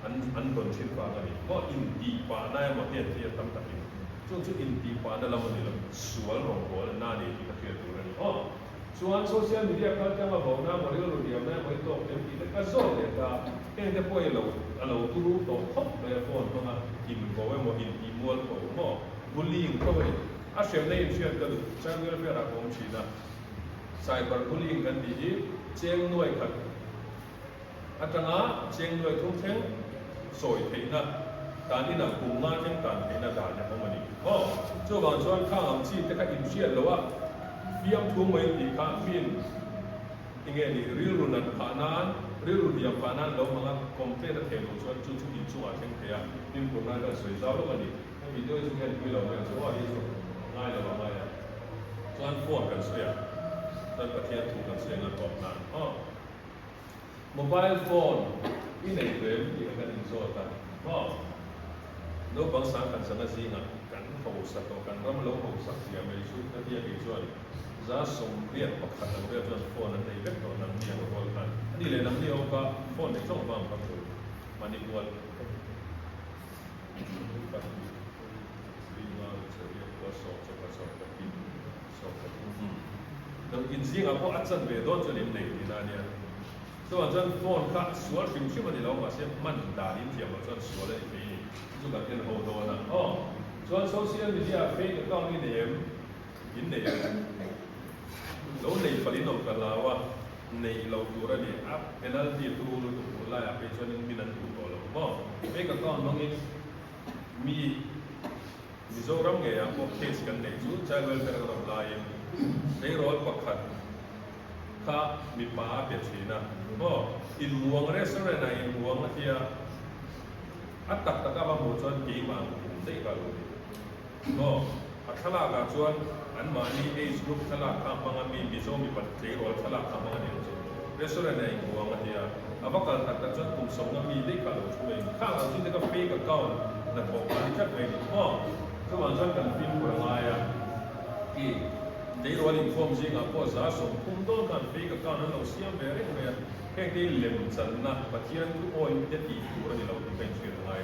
an an dawn thin vang a ni. Maw intih pahna emaw te an ti a tam takin. Chu chu intih pahna lam a ni lo, sual rawngbawlna na a ni tih ka hriat tur a ni. Aw, chuan social media kal tlang a vona emaw rilru hliamna emaw i tawk em tih te ka zawt leh ta. Heng te pawh i lo a lo turu tawh khawp mai a phone hmanga invo emaw intih mual ko maw bullying tho a ni. A hremna inhriat ka duh, child welfare ah ka awm thin a. Cyber bullying kan tih hi cheng nuai khat atanga cheng nuai thum thleng sawi theihna dan inah kum nga thleng tan theihna dan a awm a ni. Aw, chuvang chuan khang ang chi te kha inhriat loh a, fiamthu mai tih kha min enge ni rilru nat phah nan, rilru hliam phah nan lo hmang a, complaint a theih loh chuan chu chu inchungah thleng thei a, fimkhur nan kan sawi zau lawk a ni. He video hi chu hian pui lo mai ang chu aw hi chu ngai lo a ngai a chuan phone kan sawi a chuan Pathian thu kan sawi anga tawp nan aw mobile phone i nei ve em tih kha kan inzawt a aw naupang sang kan sana zingah kan hausa tawh kan ram lo hausak zia mai chu ka tia kei chuan 81 ang vel chuan phone an nei vek tawh nangni ang rual khan ani leh nangni ho kha phone nei chawng vang kha chu mahni kual In zingah pawh a chan ve dawn chuan in nei tih na ania. Chuvang chuan phone kha sual hrim hrim a ni lo mahse hman dan in thiam loh chuan sual a ni thei a ni. Chu kan en ho dawn a. Aw chuan social media fake account i nei em? In nei em? Lo nei palh in awm ka hlau a, neih loh tur a ni. A penalty turu lutuk tur laiah phei chuanin min an duh tawh lo maw? Fake account hmangin mi Mizoram ngeiah pawh case kan neih chu child welfare kan awm laiin tleirawl pakhat kha mipa a pe thin a maw? Inmuang restaurant ah inmuang a tia a tak taka va hmuh chuan keimah ang kum daih ka lo ni. Maw? A thlalak ah chuan an mahni age group thlalak kha hmang a mi Mizo mipa tleirawl thlalak kha hmang a ni ang chu. Restaurant ah inbuang a tia. A va kal tak tak chuan kum sawmna mi daih kha a lo thu mai. Khang ang chu te ka fake account hnathawh kha a ni tlat mai ni. Maw? Chuvang chuan kan fimkhur a ngai a. Ki tleirawl inkhawm zingah pawh 30 dawn khan fake account an lo siam ve reng mai a. Heng te hi lemchanna Pathian thu awih te tih tur a ni lo tih ka inhriat a ngai.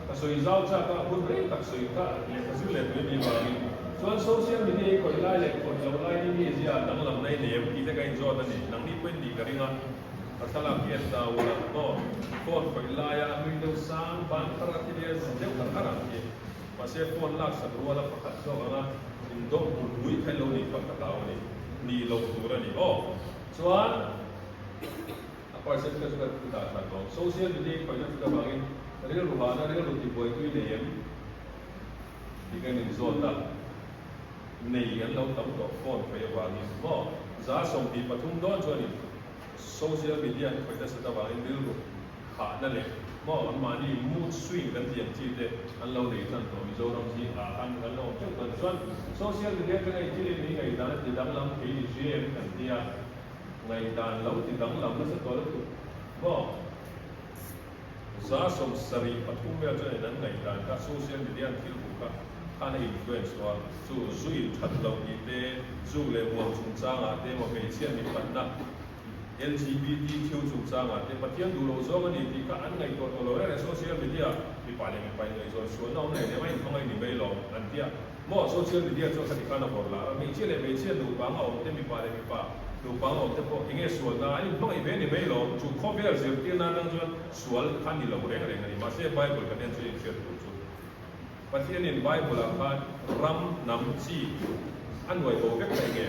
Ka sawi zau chak a, hun rei tak sawi kha lehkha zir leh tui ni vangin chuan social media hi khawih lai leh khawih loh lai hi mi zia danglam na i nei em tih te ka inzawt a ni. Nangni pawhin tih ka ring a. A thlalak hi en ta ula maw? Phone khawih laia a nui deuh sang ban thar a ti vel zin deuh har har ang hi. Mahse phone lak sak rual a pakhat zawk anga indawm hmul pui kha lo nih phak ka hlau a ni. Nih loh tur a ni aw. Chuan a percent kha chu ka dah that tawh. Social media i khawihna chut avangin rilru hahna rilru tibuaitui nei em tih ka inzawt a. Nei an lo tam tawh phone khawih avangin maw? 23 dawn chuanin social media an khawih nasat avangin rilru hahna leh maw anmahni mood swing kan tih ang chi te an lo nei tan tawh Mizoram zing ah khan kan lo awm teuh kan chuan social media atanga inthil in mi ngaihdan a ti danglam thei ni hria em kan tia ngaihdan lo ti danglam nasa tawh lutuk maw? 73 vel chuanin an ngaihdan kha social media an thil hmuh kha khan a influence tawh a, chu zu in that loh tih te, zu leh muang chungchangah te emaw hmeichhia mipatna, LGBTQ chungchangah te Pathian duh loh zawng a ni tih kha an ngaihtuah tawh lo reng reng. Social media mipa leh mipa inngaihzawn sualna awm leh lem a inhmangaih ni mai lo an tia maw? Social media chuan khati khan a vawrh lar a, hmeichhia leh hmeichhia nupa anga awm te, mipa leh mipa nupa anga awm te pawh enge sualna an inhmangaih ve ni mai lo. Chu khawvel zirtirna atang chuan sual kha ni lo reng reng a ni. Mahse Bible kan en chuan inhriat tur chu Pathianin Bible-ah khan ram, hnam, chi a nuai bo vek ta enge?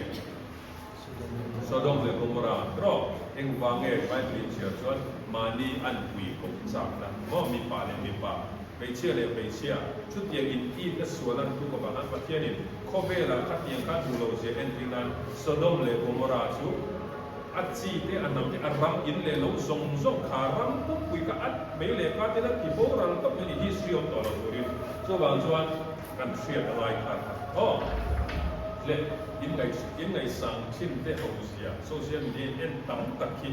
Sodom leh Gomorrah erawh engvang nge Bible in chhiar chuan mahni an pui kawp chakna maw mipa leh mipa, hmeichhia leh hmeichhia chutiang in itna sual an tuk avang khan Pathianin khawvelah khatiang khan duh lo zia entir nan Sodom leh Gomorrah chu a chi te a hnam te a ram in leh lo zawng zawng kha ram pumpui kha a mei leh ka te la ti boral tawp mai a ni history awm tawh lo turin chuvang chuan kan hriat a ngai kha aw le. Inngaihsang thin te ho zia social media in en tam tak hi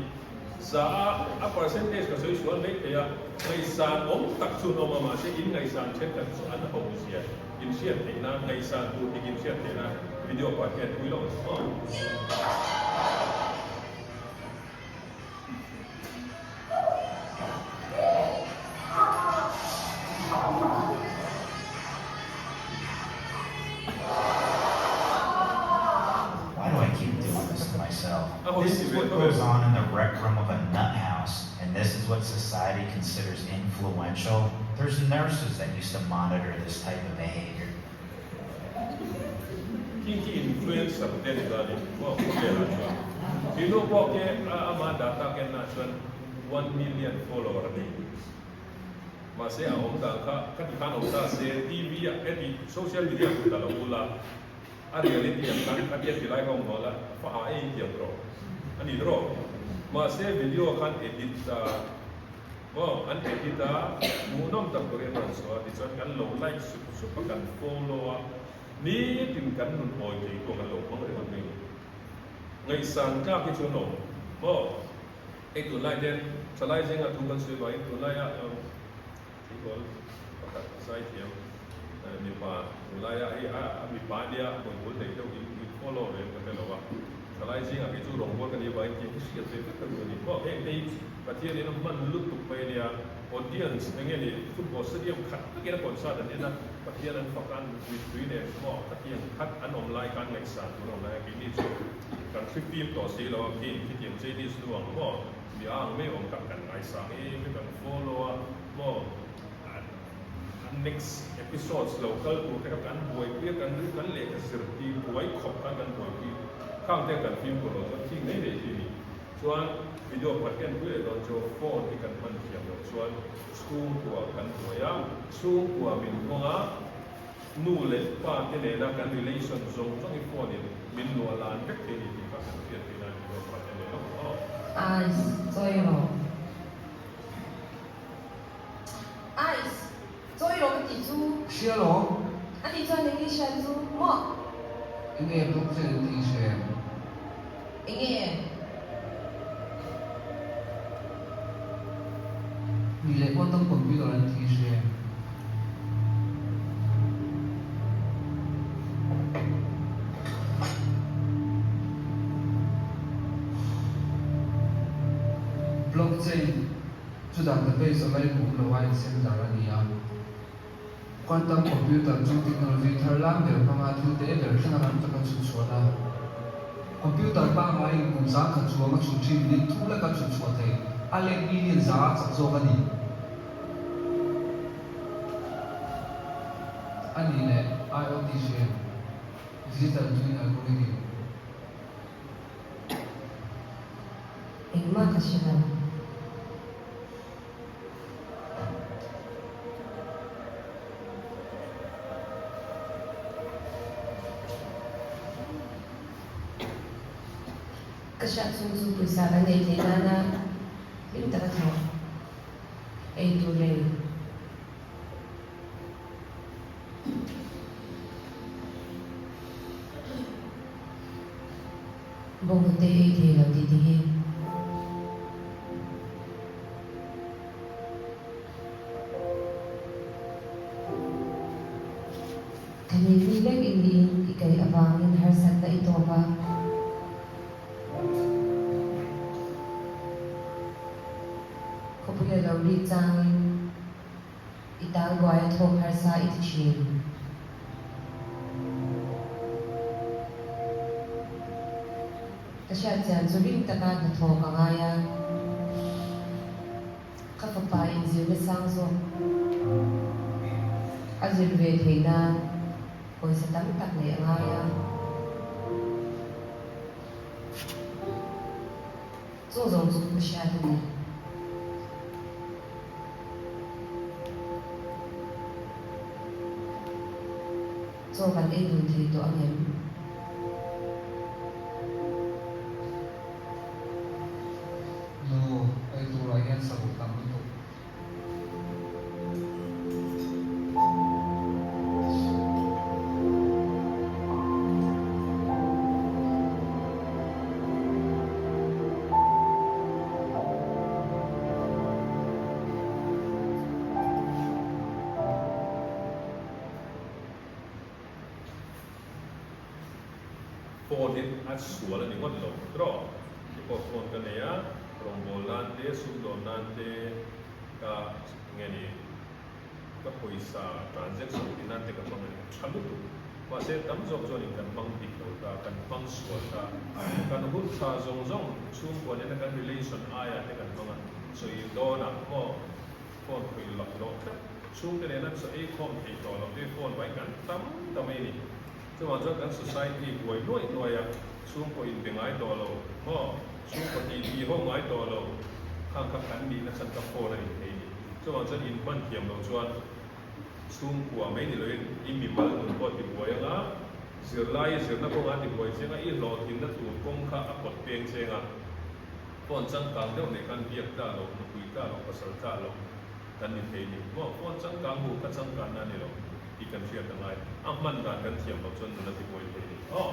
za a a percentage ka sawi sual mai thei a, ngaihsan awm tak chu an awm a mahse inngaihsang thenkhat chu an ho zia in hriat theih nan ngaihsan tur dik in hriat theih nan video pakhat hian pui lo aw. Why do I keep doing this to myself? This is what goes on in the rec room of a nut house, and this is what society considers influential. There's nurses that used to monitor this type of behavior. Khi khi influencer te ni ta ni maw khawvelah chuan khi nu pawh khi ama data kenna chuan 1 million follower a nei. Mahse a awm dan kha khati khan awm ta se TV ah heti social media hmu ta lo ula a reality ang khan khatia ti lai kha awm lo la fa a ei thiam rawh a ni rawh. Mahse video khan edit ta Maw an edit a, hmuhnawm tak turin a rawn sawi a, tichuan kan lo like sup sup a, kan follow a, nitin kan nun awi thei pawh kan lo hmang ringawt mai ni. Ngaihsan tlak hi chu an awm maw? Hei tunlai te thalai zinga thu kan sawi vangin tunlaia thingkawl pakhat zaithiam mipa tunlaia hei a mipa ania hmuihmul nei deuh in follow ve ka hre lo a, thalai zingah kei chu rawngbâwl ka nih avangin tiang hi hriat ve vek ka duh a ni maw? Heng te hi Pathianin a hman lutuk mai a nia, audience eng nge ni football stadium khat takin a concert an en a, Pathian an fak a, an mittui nen maw khatiang khat an awm lai khan ngaihsan tur a awm lai a, keini chu kan hri fim tawh si lo a, khin khitiang Chinese nu ang maw mi a ang mai awm kha kan ngaisang em em kan follow a maw a next episodes lo kal tur te kha kan buaipui a, kan kan lehkha zirtir buai khawp khan kan buaipui khang te kan fimkhur lo chuan thing mai mai hi a ni. Chuan video pakhat hian pui leh dawn chu phone hi kan hman thiam loh chuan chhungkua kan hnuai a, chhungkua min hmang a, nu leh pa te nena kan relation zawng zawng hi phone in min luah lan vek thei a ni tih kha kan hriat theih nan video pakhat hian leh lawk aw. Ice, chawi rawh. Ice, chawi rawh ka tih chu. Hria lawm. A tih chuan enge hriat chu maw? Enge blockchain an tih hre? Enge? Mi leh quantum computer an tih hre? Blockchain chu database a laimu awm lo a insem dar a ni a. Quantum computer chu technology thar lam ber hmanga thil te ber thlenga ram taka chhut chhuahna. Computer pangaiin kum 10,000 chuang a chhut thin minute thum leka chhut chhuah thei a let million za a chak zawk a ni. A nih leh IoT hriat, Digital Twin Algorithm. Engmah ka hre lo. Ka hriat chung chu pawisa kan neih theih nana hlim taka thawh ei tur reng. Bawnghnute ei thei lo tih te hi. Thani mi lek i niin i kaih avangin harsatna i tawk a. Khawpui a lo rik changin i talbuai a thawk harsa i ti thin. Ka hriat chian chu ring taka hnathawk a ngai a, ka fapa inzirna sang zawk a zir ve theih nan pawisa tam tak neih a ngai a. Chu zawng chu ka hriat a ni. Chaw kan ei dun thei tawh ang em? Nu, ei turah hian saruh tam lutuk. Phone hi a sual a ni ngawt lo tawh. Keipawh phone ka nei a, rawngbâwl nan te, sumdawn nan te ka nge ni ka pawisa transaction tih nan te ka hmang a ni. Tha lutuk. Mahse tam zawk chuanin kan hmang dik lo ta, kan hmang sual ta. Kan hun tha zawng zawng chhungkua nena kan relation aiah te kan hmang a, sawi dawnah maw Phone khawih lak loh tlat. Chhungte nena chaw ei khawm thei tawh lo te phone vai kan tam ta mai a ni. Chuvang chuan kan society buai nuaih nuaih a, chhungkaw inbe ngai tawh lo maw, chhungkaw tih tih ho ngai tawh lo khang kha kan nihna chhan kha phone a ni thei a ni. Chuvang chuan inhman thiam loh chuan chhungkua mai ni loin i mimal nun pawh ti buai anga, zirlai i zirna kawngah ti buai cheng a, i hlawhtlinna tur kawng kha a pawt peng cheng a. Phone changkang deuh nei khan biak tla lo, nupui tla lo, pasal tla lo kan ni thei ni maw? Phone changkang hu kha changkanna a ni lo tih kan hriat a ngai. A hman dan kan thiam loh chuan nun a ti buai thei ni. Aw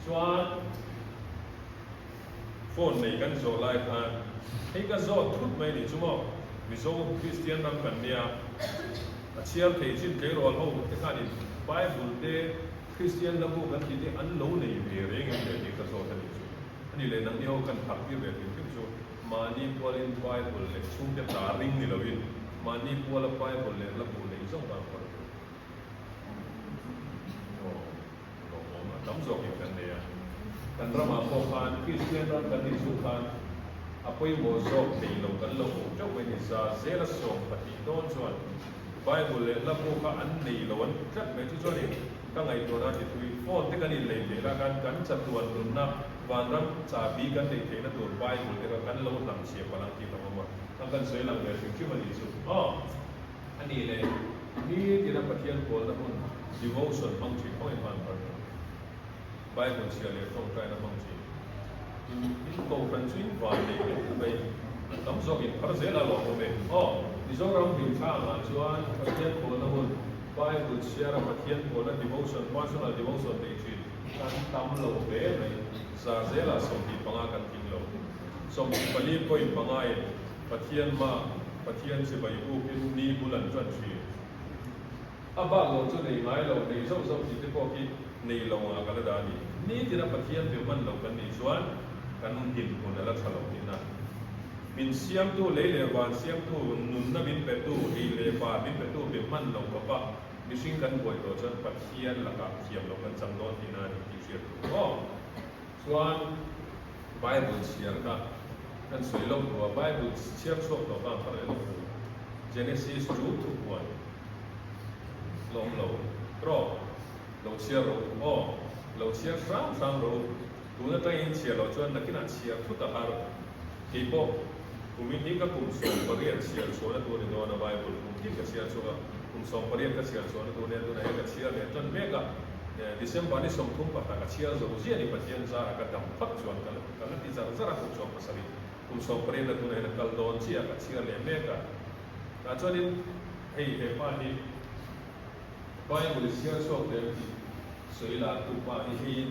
chuan phone nei kan zawh lai khan hei ka zawt thut mai ni chu maw? Mizo Kristian ram kan nia, a chhiar thei chin tleirawl ho te khanin Bible te Kristian lambu kan tih te an lo nei ve reng em le tih ka zawt a ni chu. A ni leh nangni ho kan thak tir ve hrim hrim chu mahni pualin Bible leh chhungte hla ring ni loin mahni puala Bible leh hla bu neih zawng kha phawrh tur. Aw, lawmawm a tam zawkin kan nei a. Kan ramah pawh khan Kristian ram kan nih chung khan a pawimawh zawk thei lo kan lo awm teuh mai ni. Za zela 12 dawn chuan Bible leh hla bu kha an nei lo an ti tlat mai. Chu chuanin Ka ngaihtuahna ti thui, phone te kan inlei theih la khan kan chatuan nunna vanram chahbi kan neih theihna tur Bible te kha kan lo hnam chhia palh ang tih hlauhawm a, a kan sawi lang ve hrim hrim a nih chu. Aw, a nih leh nitina Pathian pawlna hun devotion hmang thin ho in hman phar tawh. Bible chhia leh tawngtaina hmang thin. In in kohhran chu in van nei hle mai, tam zawk in phar zel a lawmawm e. Aw, Mizoram hlimthla angah chuan Pathian pawlna hun Bible chhiara Pathian pawlna devotion, personal devotion nei thin kan tam lo hle mai. Za zelah 25 kan tling lo. 24.5 in Pathian mah Pathian chibai ukin ni bul an tan thin. A bak lo chu nei ngai lo, nei zauh zauh tih te pawh khi nei lo ngah ka la dah a ni. Nitina Pathian be hman lo kan nih chuan kan dinhmun a la tha lo tihna. Min siamtu lei leh van siamtu, nunna min petu, ei leh bar min petu be hman lo khawpa mihring kan buai tawh chuan Pathian lakah thiam lo kan chang dawn tihna a ni tih hriat tur aw. Chuan Bible chhiar kha kan sawi lawk duh a, Bible chhiar chhuak tawh kha ang kha leh lawk duh. Genesis chu thupuan lawm lo rawh, lo chhiar rawh u aw, lo chhiar hrang hrang rawh u. Tun atangin chhiar loh chuan nakinah chhiar thut a har. Keipawh kumin hi ka kum 18 chhiar chhuahna tur a ni dawn a, Bible kum tin ka chhiar chhuak a, kum 18 ka chhiar chhuahna tur nia tunah hian ka chhiar leh tan mek a, December ni 31 ka chhiar zo ziah ni Pathian zara ka dam phawt chuan ka la ka la ti zar zar a kum 17, kum 18 na tunah hian a kal dawn chiah a ka chhiar leh mek a, tah chuanin hei he pa hi Bible chhiar chhuak lem tih sawi lah tu pa hi hei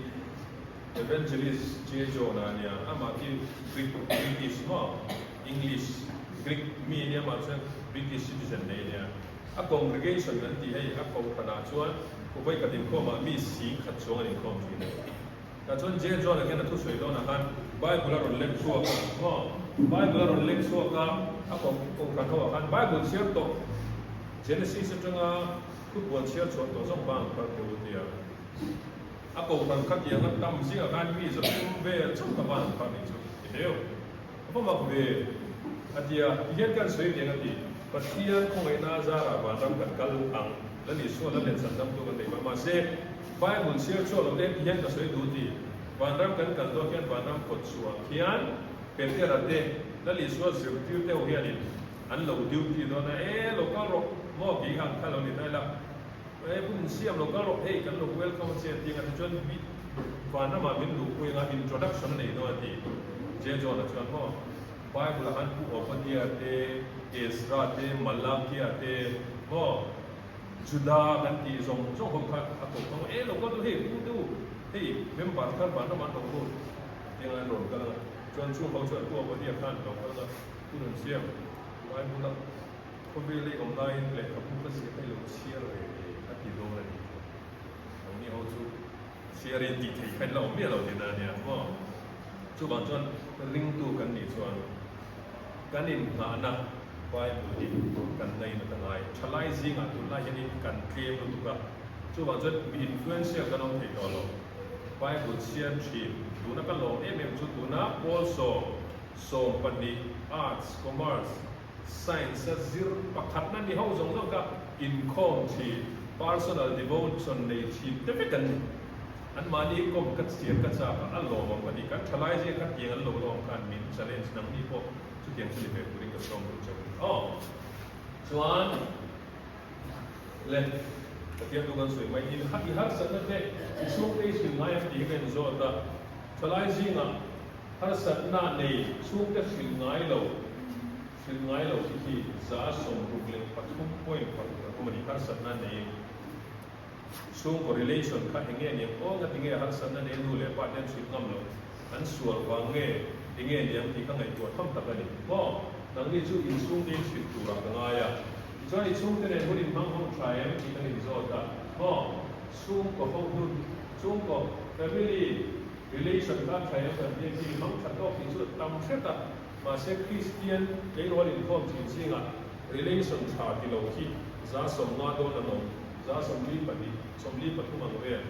Evangelist J. John a nia, amah khi Greek, British maw? English, Greek mi ania mah chuan British citizen nei ania. A congregation an tih hei a kohhranah chuan khuvawi khat inkhawmah mi 10,000 chuang an inkhawm thin a. Tah chuan J. John a hian a thusawi dawnah khan Bible a rawn lek chhuak a maw? Bible a rawn lek chhuak a, a kohhran ho ah khan Bible chhiar tawh Genesis atanga thupuan chhiar chhuah tawh zawng bang phar teh u tia. A kohhran kha tiang a tam zingah khan mi 300 vel chauh ka van kha nih chu ti hleu. A va mak ve a ti a, tihian kan sawi tiang a ti, Pathian khawngaihna a zarah vanram kan kal ang, la ni sual a let san damtu kan nei mah mahse Bible chhiar chhuak lo te tihian ka sawi duh ti, vanram kan kal dawn hian vanram kawt chhuah khian Petera te Lal Isua zirtir te ho hianin an lo duty dawn a, e lo kal rawh maw kei ang kha lo ni ta ila. He hun siam lo kal rawh, hei kan lo welcome a che a ti ang a ti chuan mi vanramah min luhpui anga introduction a nei dawn a ti. J. John-a chuan maw Bible-ah khan Pu Obadiah te, Ezra te, Malakia te maw Juda kan tih zawng zawng ho kha a ko kha maw e lo kal tu hei pu te u hei member thar vanramah an lo lut ti anga an rawn kal anga chuan chung ho chuan Pu Obadiah khan lo kal anga hun an siam Bible-a Khawvel ei awm laiin lehkhabu ka ziah kha i lo chhiar ve ve a ti dawn a ni. Nangni ho chu chhiar in tih theih kha in la awm miah lo tihna a nia maw? Chuvang chuan ringtu kan nih chuan kan inngahna Bible hi kan ngaina ta ngai. Thalai zingah tunlai hianin kan tlem lutuk a, chuvang chuan mi influential kan awm thei tawh lo. Bible chhiar thin tuna ka lawm em em chu tuna pawl sawm, 12, arts, commerce, Science a zir pakhatna ni ho zawng zawng kha inkhawm thin, personal devotion nei thin te vek an ni. Anmahni kawm ka chian ka chak a, a lawmawm ka ti. Kan thalai zia kha tiang an lo lawm khan min challenge nangni pawh chutiang chu ni ve turin ka sawm duh chauh a ni. Aw chuan le Pathian chu kan sawi mai in i harsatna te i chhungte i hrilh ngai ang tih hi ka inzawt a, thalai zingah Harsatna nei chhungte hrilh ngai lo, hrilh ngai lo hi khi 63.3 a ni. Harsatna nei chhungkaw relation kha eng nge niang aw nga tinge harsatna nei nu leh pa te an hrilh ngam lo, an sual vang nge eng nge niang tih kha ngaihtuah tham tak a ni. Maw? Nangni chu in chhungte in hrilh turah ka ngai a, tichuan i chhungte nen hun inhmang ho tha em tih kan inzawt a, maw? Chhungkaw ho hnun, chhungkaw, family, Relation kha tha em kan tih khi hmang tha tawk tih chu tam hret a, mahse Kristian tleirawl inkhawm thin zingah relation tha ti lo khi 50 dawn an awm, 42, 43 ang vel.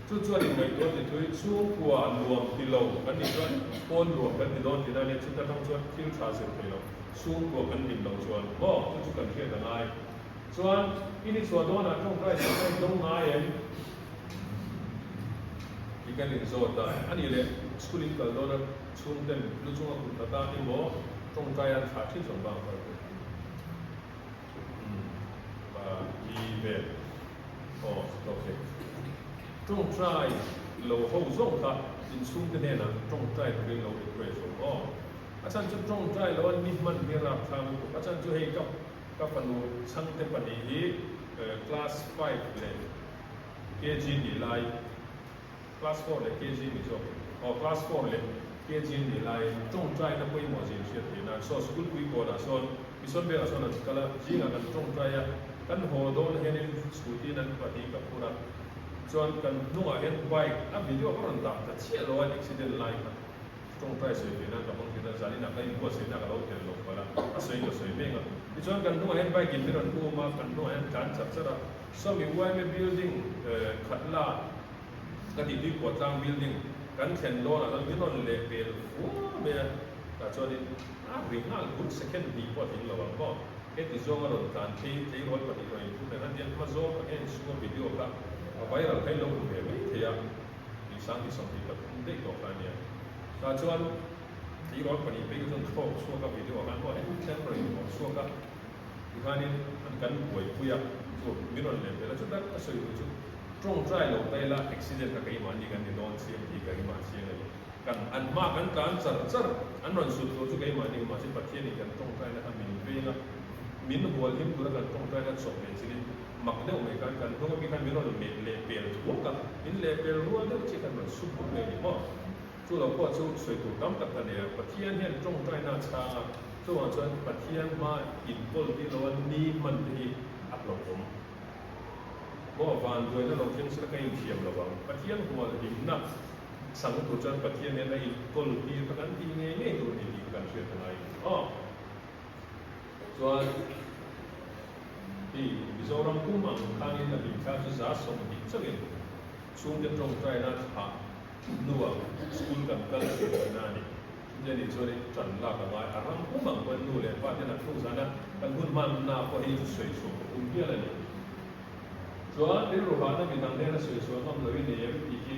Chu chuan inngaihtuah ti thui chhungkua nuam ti lo kan nih chuan pawn nuam kan ti dawn tihna ania, chuta tang chuan thil tha zir thei lo chhungkua kan lim lo chuan maw chu chu kan hriat a ngai. Chuan i ni chhuah dawnah tawngtai sakna i dawng ngai em? Ti kan inzawt a, a nih leh school in kal dawn a chhungten lu chunga kut khat a emaw tawngtai an thlah thin zawng bang kal tur. Umm pa li vel aw ok. Tawngtai lo ho zawng kha inchhungte hnenah tawngtai turin lo request rawh aw. A chhan chu tawngtai lo a ni hman hi rapthlak lutuk. A chhan chu hei ka ka fanu chhangte pahnih hi class 5 leh KG nih lai, class 4 leh KG nih zawk, aw class 4 leh KG nih lai tawngtaina pawimawh zin hriat theih nan saw school pui kawnah sawn mission vengah sawn an kal a, zingah kan tawngtai a, kan haw dawn hianin scooty in an pahnih ka phur a, chuan kan hnungah hian bike a video ka rawn dah ta chiah lo a accident lai kha. Tawngtai sawi ve nan ka hmang thin a, zaninah ka inbuatsaihna ka lo tel lo palh a, a sawi ka sawi mek a. Tichuan kan hnungah hian bike in min rawn um a, kan hnungah hian tlan char char a, sawmi yma building khat la ka tih tui kuah tlang building Kan thlen dawnah chuan min rawn leh pel fua mai a, tah chuanin a ri nghal but second hnih pawh a tling lo ang maw? Heti zawng a rawn tlan phei tleirawl pahnih rawn inphum reng a, tiang hma zawng tak hian insum a video kha a viral kha in lo hmu ve mai thei a, tih 2023 daih tawh kha a nia. Tah chuan tleirawl pahnih phei kha chuan thlawk chhuak a video ah khan maw heti thleng rawn inhawh chhuak a, tikhanin an kan buaipui a, chu min rawn leh pel a, chuta ka sawi duh chu Tawngtai lo ta ila accident kha keimahni kan ni dawn chiang tih ka ringah chiang a ni. Kan an hma kan tlan char char an rawn sut tur chu keimahni mahse Pathianin kan tawngtaina kha min veng a, min hual him tura kan tawngtaina chawp leh chilin mak deuh mai khan kan hnung ami khan min rawn meh leh pel thuak a, min leh pel rual deuh chiah khan rawn sut bawk mai a ni maw? Chu lo pawh chu sawi tur tam tak ka nei a, Pathian hian tawngtaina a chhang a, chuvang chuan Pathian hma inkawl tir lo a ni hman te hi a hlauhawm. Maw vanduaina lo thleng sela ka inthiam lo ang. Pathian hual hlimna chang tur chuan Pathian hian a inkawl tir kha kan tih ngei ngei tur a ni tih kha kan hriat a ngai ang. Aw. Chuan hi Mizoram pum ang khangin a hlimthla chu 20% chauhin chhungte tawngtaina thlah hnuah school kan kal thin tihna a ni. Chutia nih chuan in tan lak a ngai. A ram pum ang pawn nu leh pa ten an thluk zan a, kan hun hmanna pawh hi sawi chhuah ka tum hial a ni. Chuan rilru hahna midang hnena sawi chhuah ngam loin nei em tih hi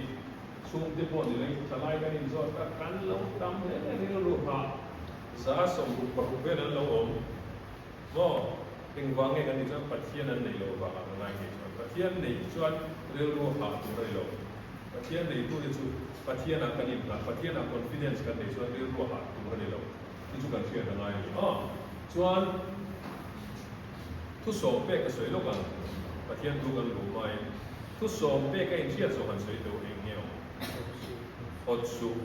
chhungte pawh ni loin thalai kan inzawt a, kan lo tam hle rilru hah 66 vel an lo awm maw? Engvang nge kan tih chuan Pathian an neih loh vangah ka ngai ngei chuan Pathian neih chuan rilru hah tur a ni lo. Pathian neitu te chu Pathianah kan inngah, Pathianah confidence kan nei chuan rilru a hah tur a ni lo tih chu kan hriat a ngai a ni. Aw, chuan thusawm pek ka sawi lawk ang, Pathian thu kan luh hmain thusawm pek a inhriat zawh han sawi teuh eng nge awm? Awt suh,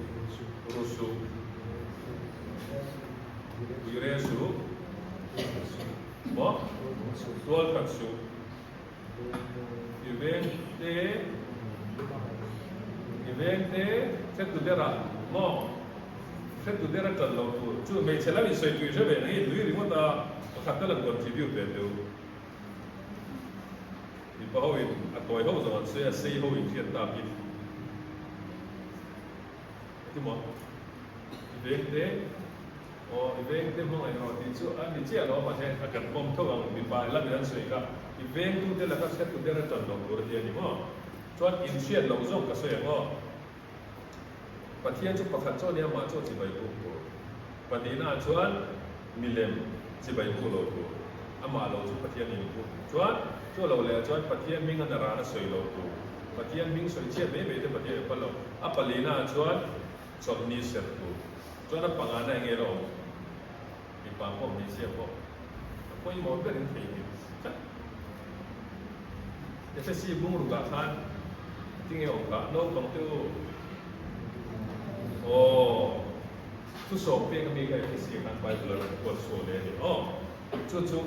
ru suh, uire suh, maw? Tual khat suh. I veng te, i veng te hretu dera maw? Hretu dera ṭan lo tur chu hmeichhe lam insawi tui hre ve nang i nui ringawt a, pakhat tal an contribute ve teu. Mipa ho in a tawi ho zawng an sawi a, sei ho in hriat tak in. Ati maw? I veng te. Aw, i vengte hmangaih rawh tih chu a ni chiah lo mahse a kan pawm tho ang mipa lamin an sawi kha i vengtute laka hretu ber a tan loh tur a ti a ni maw? Chuan inhriat loh zawng ka sawi ang aw. Pathian chu pakhat chuan i amah chu a chibai buk tur. Pahnihnaah chuan milem chibai buk lo tur. Amah lo chu Pathian in buk. Chuan chu lo leh ah chuan Pathian hming a naran a sawi lo tur. Pathian hming sawi chhiat mai mai te Pathian a phal lo. A palinaah chuan chawlhni ser tur. Chuan a panga na enge lo awm? Mipa pawh hmeichhia pawh a pawimawh ber in theihnghilh tlat. Efesi bungrukah khan tinge awm kah naupang te u? Aw, thusawm pek ami kha Efesi ah khan Bible a rawn kuat chhuah leh a ni. Aw, chu chu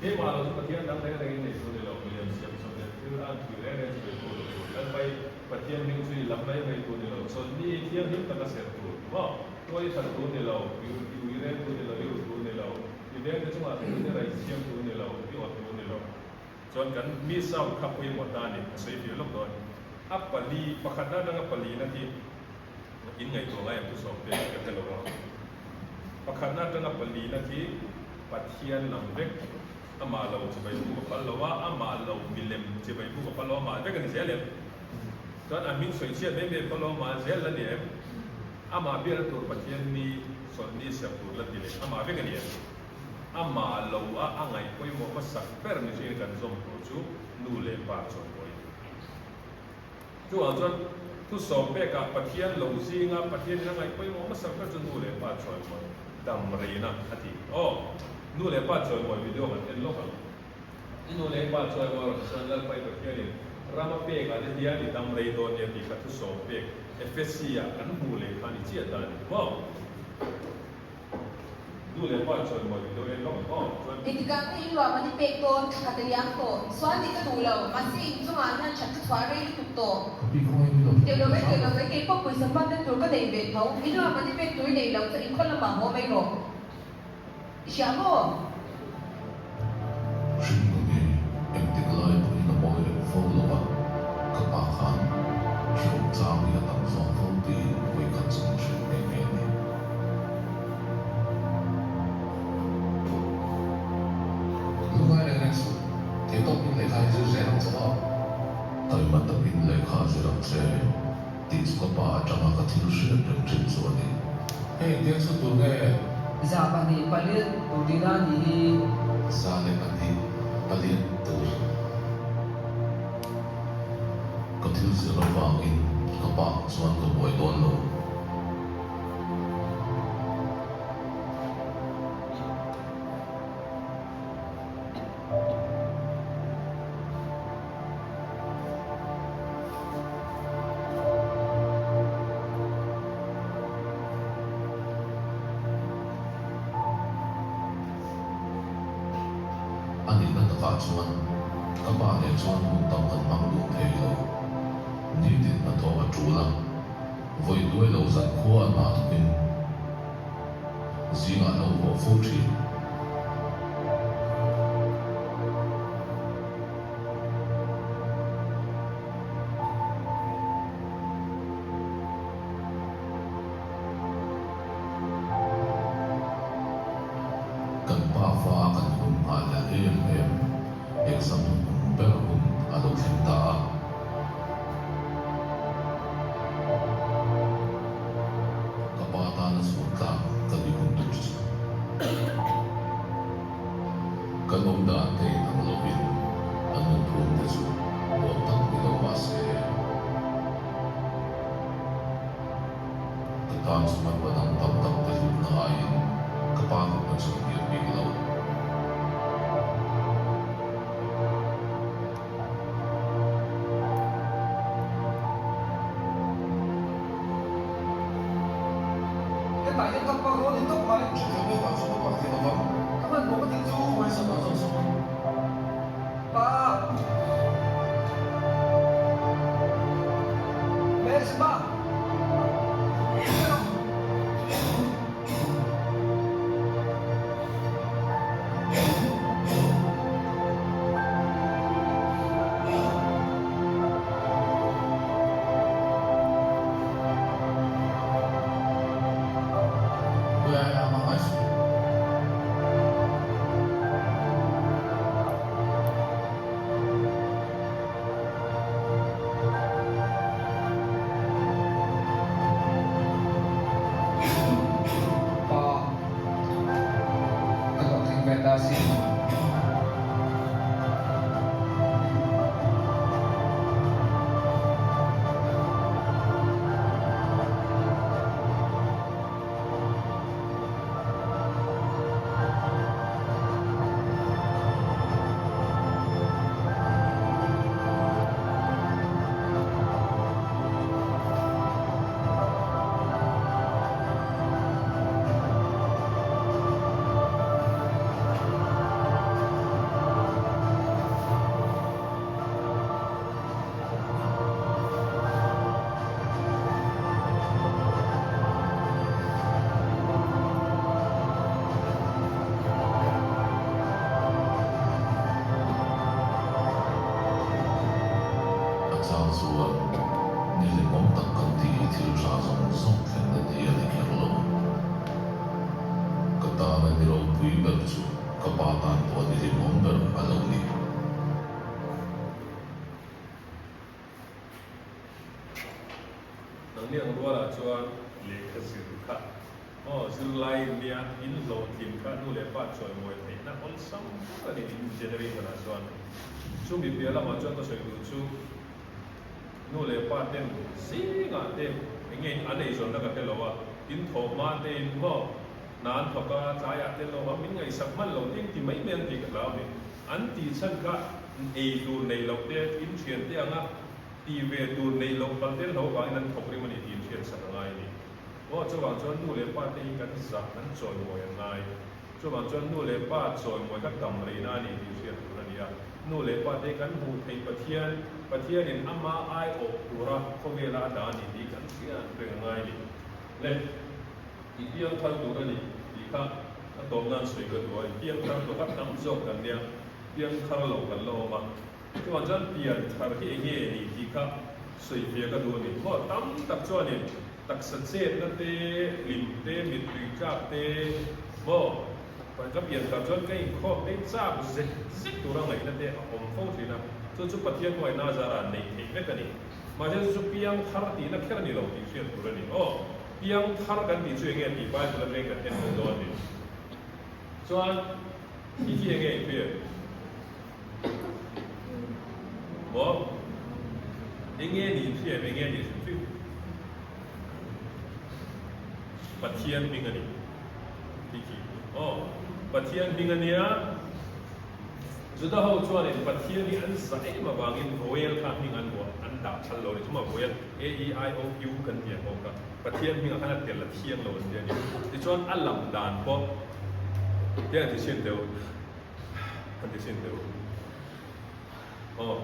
keimah lo chu Pathian dang reng rengin nei tur ni lo, milian siam chawp leh thil a thui reng reng chu bei tur lo tur. Lalpai Pathian hming chu i lam mai mai tur ni lo, chawlhni i thianghlim taka ser tur maw? Tuai i that tur ni lo, i i ui reng tur ni lo, i ru tur ni lo, i vengte chungah thil te raih siam tur ni lo, i awt tur ni lo. Chuan kan miss out kha pawimawh ta a ni, ka sawi fir lawk dawn. A pali, pakhatna atanga palina khi in ngaihtuah ngai ang thu sawm te ka hre lo a. Pakhatna atanga palina khi Pathian lam vek. Amah lo chibai buk a phal lo a, amah lo milem chibai buk a phal lo, amah vek a ni zel em? Chuan a hming sawi chhiat mai mai a phal lo, amah zel la ni em? Amah bialna tur Pathian ni sawlh ni serh tur la ti leh amah vek a ni em? Amah lo a a ngaih pawimawh hmasak ber mihring kan zawm tur chu nu leh pa chuan pawhin. Chuvang chuan thusawm pekah Pathian lo zinga Pathianin a ngaih pawimawh hmasak ber chu nu leh pa chawimawi dam reina a ti. Aw, nu leh pa chawimawi video kan en lawk ang. I nu leh pa chawimawi rawh chuan Lalpai Pathianin rama pekah te hian i dam rei dawn nia tih kha thusawm pek Efesi ah kan hmuh leh kha ni chiah ta a ni maw? Nu leh pa chawimawi video en lawk ang aw. Chuan. Engtikah nge i luah man i pek dawn? Thla khat a liam tawh. Sual nih ka duh lo. Mahse in chungah hian that ka chhuah rei lutuk tawh. Teuh lo ve, teuh lo ve, kei pawh pawisa hman na tur ka nei ve tho. I luah man i pek tur i nei lo chuan in khaw lamah haw mai rawh. I hria maw? Hringnun hi engtik lai pawhin a mawi reng fo lo a, ka pa khan hrehawm chang hi a tam zawk. Lehkha hi zir zel ang che aw. Taima takin lehkha zir ang che tih chu ka pa atanga ka thil hriat reng thin chu a ni. Hei engtiang chu tur nge? 2 palian tur tihna a nih hi. 102 palian tur. Ka thil zir avangin ka pa chuan ka buai dawn lo. A nihna takah chuan ka pa nen chuan hun tam kan hmang duh thei lo. Nitin hnathawh a tul a, vawi duai lo zan khua a hna thawkin zingah lo haw fo thin. Kan pa fa kan hun nghah leh em em exam hun ber hun a lo thleng ta a. Ka pa tana chhuan tlak ka ni hun tur chu. Kan awm dan te inang lovin an nunphung te chu nuam tak ni lo mah se. Ka tan chuan va dang tam tak te hlutna aiin ka pa hlutna chu a hniam bik lo. Hetah hian ka pak rawn ni tawp mai. Chutiang bawkah chuan ka pak thei lo vang. Ka hmanhmawh ka tih chu. Khawngaih sakah zawk zawk ang. Pa. Hmelchhe pa. Pa. Ka hlawhtling ve ta si. A chang chuan ni hlimawm tak kan tih hi thil tha zawng zawng thlenna ni a ni kher lo. Ka tana ni ropui ber chu ka pa tan pawh ni hlimawm ber a lo ni. Nangni ang rualah chuan lehkha zir kha aw zirlai nia in hlawhtlin kha nu leh pa chawimawi theihna awlsam ber a ni in generation ah chuan. Chumi piah lamah chuan ka sawi duh chu nu leh pa ten zingah te eng nge an eizawnna ka hre lo a, in thawh hma te in maw hna an thawk a, tlaiah te lo a min ngaihsak hman lo te in ti mai mai an tih ka hlau a ni. An tih chhan kha ei tur nei loh te in thian te anga Tih ve tur neih loh pal tel ho vangin an thawk rim a ni tih inhriat sak a ngai a ni. Aw, chuvang chuan nu leh pa te hi kan zah, kan chawimawi a ngai. Chuvang chuan nu leh pa chawimawi kha dam reina a ni tih hriat tur a ni a. Nu leh pa te hi kan hmuh theih Pathian, Pathianin ama aiawh tura khawvela a dah a ni tih kan hriat reng a ngai a ni. Le, i piang thar tur a ni tih kha a tawp nan sawi ka duh a, i piang thar tawh kha tam zawk kan nia, piang thar lo kan la awm a. Chuan chuan pian thar hi enge ni tih kha sawi fiah ka duh a ni. Maw tam tak chuanin taksa chetna te, hlim te, mittui tlak te, maw Ka pian thar chuan ka inkhawm te chak zek zek tura ngaihna te a awm fo thin a, chu chu Pathian hnuaina zara neih theih vek a ni. Mahse chu chu piang thar tihna kher a ni lo tih hriat tur a ni. Aw, piang thar kan tih chu enge tih Bible atangin kan en dawn dawn a ni. Chuan hi hi enge i hriat? Maw? Enge ni i hriat? Enge ni hrim hrim? Pathian hming a ni. Tih khi aw Pathian hming a nia. Juda ho chuanin Pathian hi an zah em avangin vowel kha hming an vuah an dah thal lo a ni. Chuma vowel A E I O U kan tih ang ho kha Pathian hmingah khan a tel a thiang lo an ti a ni. Tichuan a lam dan pawh te an ti chhin deuh an ti chhin deuh aw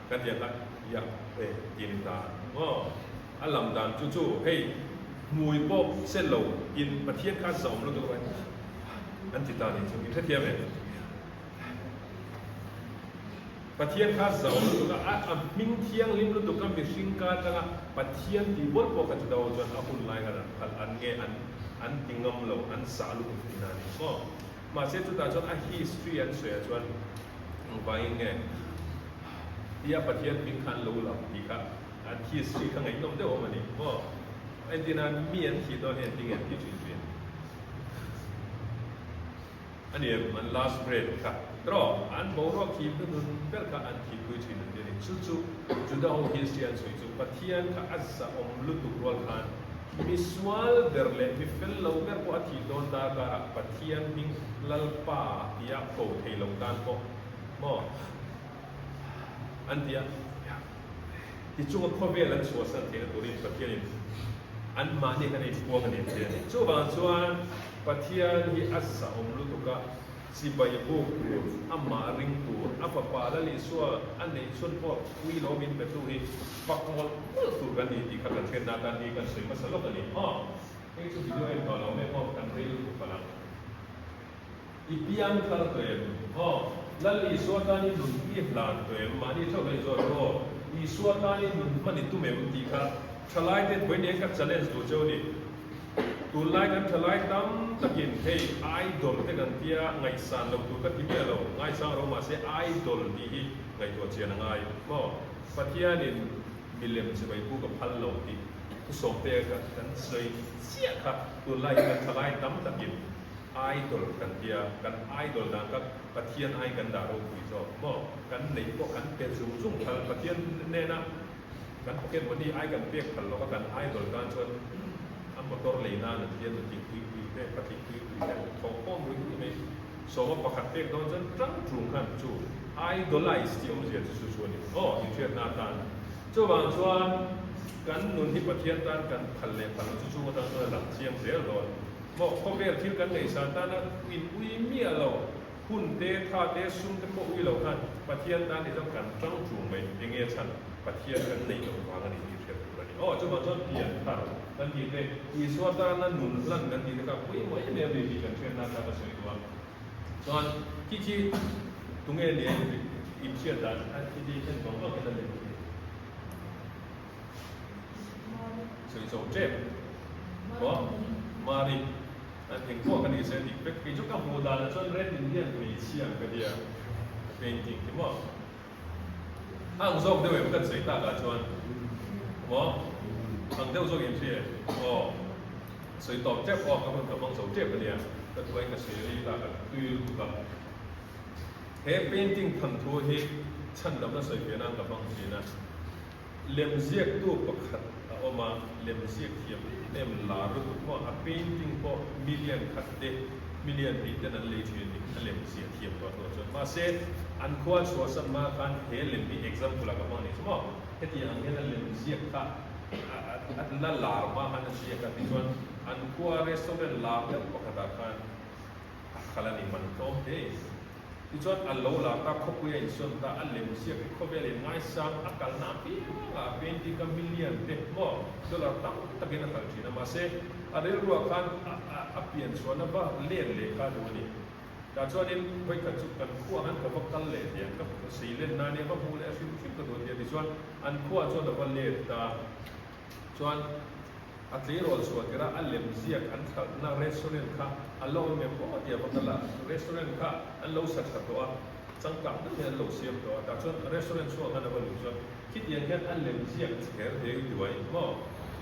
kan tih ang kha ya e tih a ni ta aw. A lam dan chu chu hei hmui pawh se lo in Pathian kha zawm lutuk a an ti ta ni chu in hrethiam em? Pathian kha zawm lutuk a a hming thianghlim lutuk a mihring ka atanga Pathian tih bual pawh kha chu do chuan a hun lai khan an phal an nge an an ti ngam lo an zah lutuk tihna a ni maw? Mahse chutah chuan a history an sawi ah chuan engvangin nge tia Pathian hming kha an lo lam tih kha An history kha ngaihnawm deuh awm a ni maw? Entir nan mi an thih dawn hian tinge an tih thin thin a ni em? An last breath kha tawh an boruak thih hnuhnun ber kha an thihpui thin an ti a ni. Chu chu Juda ho history an chhui chu Pathian kha a zahawm lutuk rual khan mi sual ber leh mi fel lo ber pawh a thih dawn dar karah Pathian hming Lalpa tia ko thei lo tan pawh maw an ti a. Tichunga khawvel an chhuahsan theihna turin Pathianin anmahni khan a inpuang a ni ang che a ni. Chuvang chuan Pathian hi a zahawm lutuk a, chibai buk tur, amah ring tur, a fapa Lal Isua a neih chhun pawh pui lo min petu hi fak mawlh mawlh tur kan ni tih kha kan hriatna atan hi kan sawi hmasa lawk a ni. Aw, hei chu video en tawh lo mek aw, kan rei lutuk palh ang. I piang thar tawh em? Aw, Lal Isua tan i nun i hlan tawh em? Mahni theuh kan inzawt rawh aw. Isua tan i nun hman i tum em? tih kha thalai te vawiin eng ka challenge duh cheu a ni. Tunlai kan thalai tam takin hei idol te kan tia ngaihsan lo tur ka ti miah lo, ngaisang ro mahse idol tih hi ngaihtuah chian a ngai maw? Pathianin milem chibai pu ka phal lo tih thusawm te kan sawi chiah kha tunlai hi kan thalai tam takin Idol kan tia, kan idol dan kha Pathian ai kan dah ropui zawk maw? Kan neih pawh kan pe zung zung phal, Pathian hnena kan pocket money ai kan pek phal lawk a, kan idol tan chuan a motor lei nan an tia nutling pui pui te, patling pui pui te thawh khawm rui rui mai. Sawma pakhat pek dawn chuan tang tung khan chu idolize tih awmzia chu chu chu a ni aw inhriatna atan. Chuvang chuan kan nun hi Pathian tan kan phal leh phal lo chu chung atang chuan a lang chiang zel dawn. Maw khawvel thil kan ngaihsan tana in ui miah lo, hun te, tha te, sum te pawh ui lo khan Pathian tan hi chuan kan tang ṭung mai, enge chhan Pathian kan neih loh vang a ni tih hriat tur a ni. Aw chuvang chuan pian thar kan tih te, Isua tana nun hlan kan tih te kha pawimawh em em a ni tih kan hriat nan kha ka sawi duh a. Chuan khi khi tunge ni a inhriat dan a khi khi en vang vang hian a lem khi. Sawi chho tep maw Mari an eng pawh ka ni se dik vek kei chu ka hmuh danah chuan Red Indian hmeichhia ang ka nia painting khi maw a ang zawk deuh em kan sawi tak ah chuan maw ang deuh zawk in hria aw sawi tawp tep aw ka hun ka hmang zo tep ania ka thuai ka sawi rei tak a tui lutuk a he painting thanthu hi chhandamna sawi ve nan ka hmang thin a. Lemziaktu pakhat a awm a, lemziak thiam em em lar lutuk maw, a painting pawh million khat te, million hnih ten an lei thin a ni, a lemziah thiam tawh hnuah chuan. Mahse, an khua chhuahsan hma khan he lem hi example ah ka hmang a ni chu maw, hetiang ang hian a lemziak kha a la lar hma khan a ziak a, tichuan an khua restaurant lar deuh pakhatah khan a khalh a ni, man tlawm hle. Tichuan a lo la ta, khawpui a insawn ta, a lem ziak hi khawvel in ngaisang a kalna apiang ah a painting a million te maw dollar tam takin a kal thin a, mahse a rilruah khan a pian chhuahna va len leh kha duh a ni. Tah chuanin vawikhat chu kan khuaah khan ka va kal leh tih ang, ka sei len nan nia va hmuh leh a hrim hrim ka duh a ti a, tichuan an khuaah chuan a va let ta chuan. A tleirawl chhuah tirh a a lem ziak an thalhna restaurant kha a la awm em aw tia va kal a, restaurant kha an lo sa tha tawh a, changkang deuh hian an lo siam tawh a, tah chuan restaurant chhuak khan a va luh chuan khitiang hian a lem ziak chher deng duai maw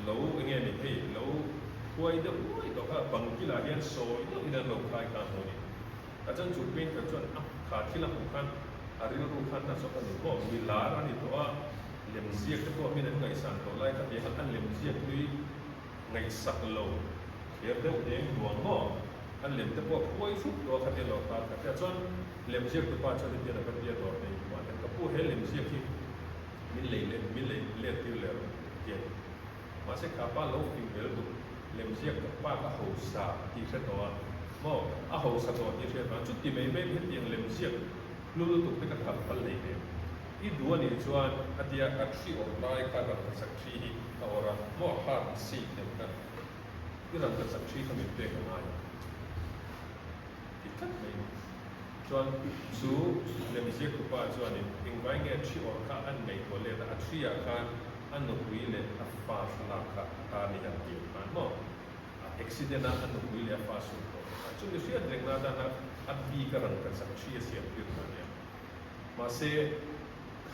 lo enge ni hei lo huai deuh uai tawh kha bang kilah hian sawi deuh in an lo khai kha hmu a ni. Tah chuan chu painter chuan a kha thil a hmuh khan a rilru khan na zawk a ni maw mi lar a ni tawh a, Lemziak te pawh min an ngaihsan tawh lai kha tiang a an lemziak tui ngaihsak lo thler deuh eng duang maw? An lem te pawh phuai hrup tawh a kha tiang lo ta kha tia chuan lemziak tupa chuan hetiang a ka bia dawr nei tupa hian ka pu he lemziak hi min lei leh min lei let tir leh rawh tiang mahse kha pa lo fing vel duh lemziak ka pa ka hausa tih hre tawh a maw a hausa tawh tih hriat vang chuti mai mai hetiang lemziak hlu lutuk te ka thal phal hlei hle. I duh a nih chuan a tia a thi awrh lai kha rangkachak thi hi a awrh a, maw heart shape deuh kha i rangkachak thi kha min pek a ngai a ti tlat mai ni. Chuan chu lemziak tupa chuanin engvai nge thi awrh kha an ngaihtuah let a, a thi ah khan a nupui leh a fa thlalak kha a ta ni han tih khan maw a accident a a nupui leh a fa sum tawh te kha chumi hriat reng na atana a bik a rangkachak thi a siam tir kha a nia. Mahse,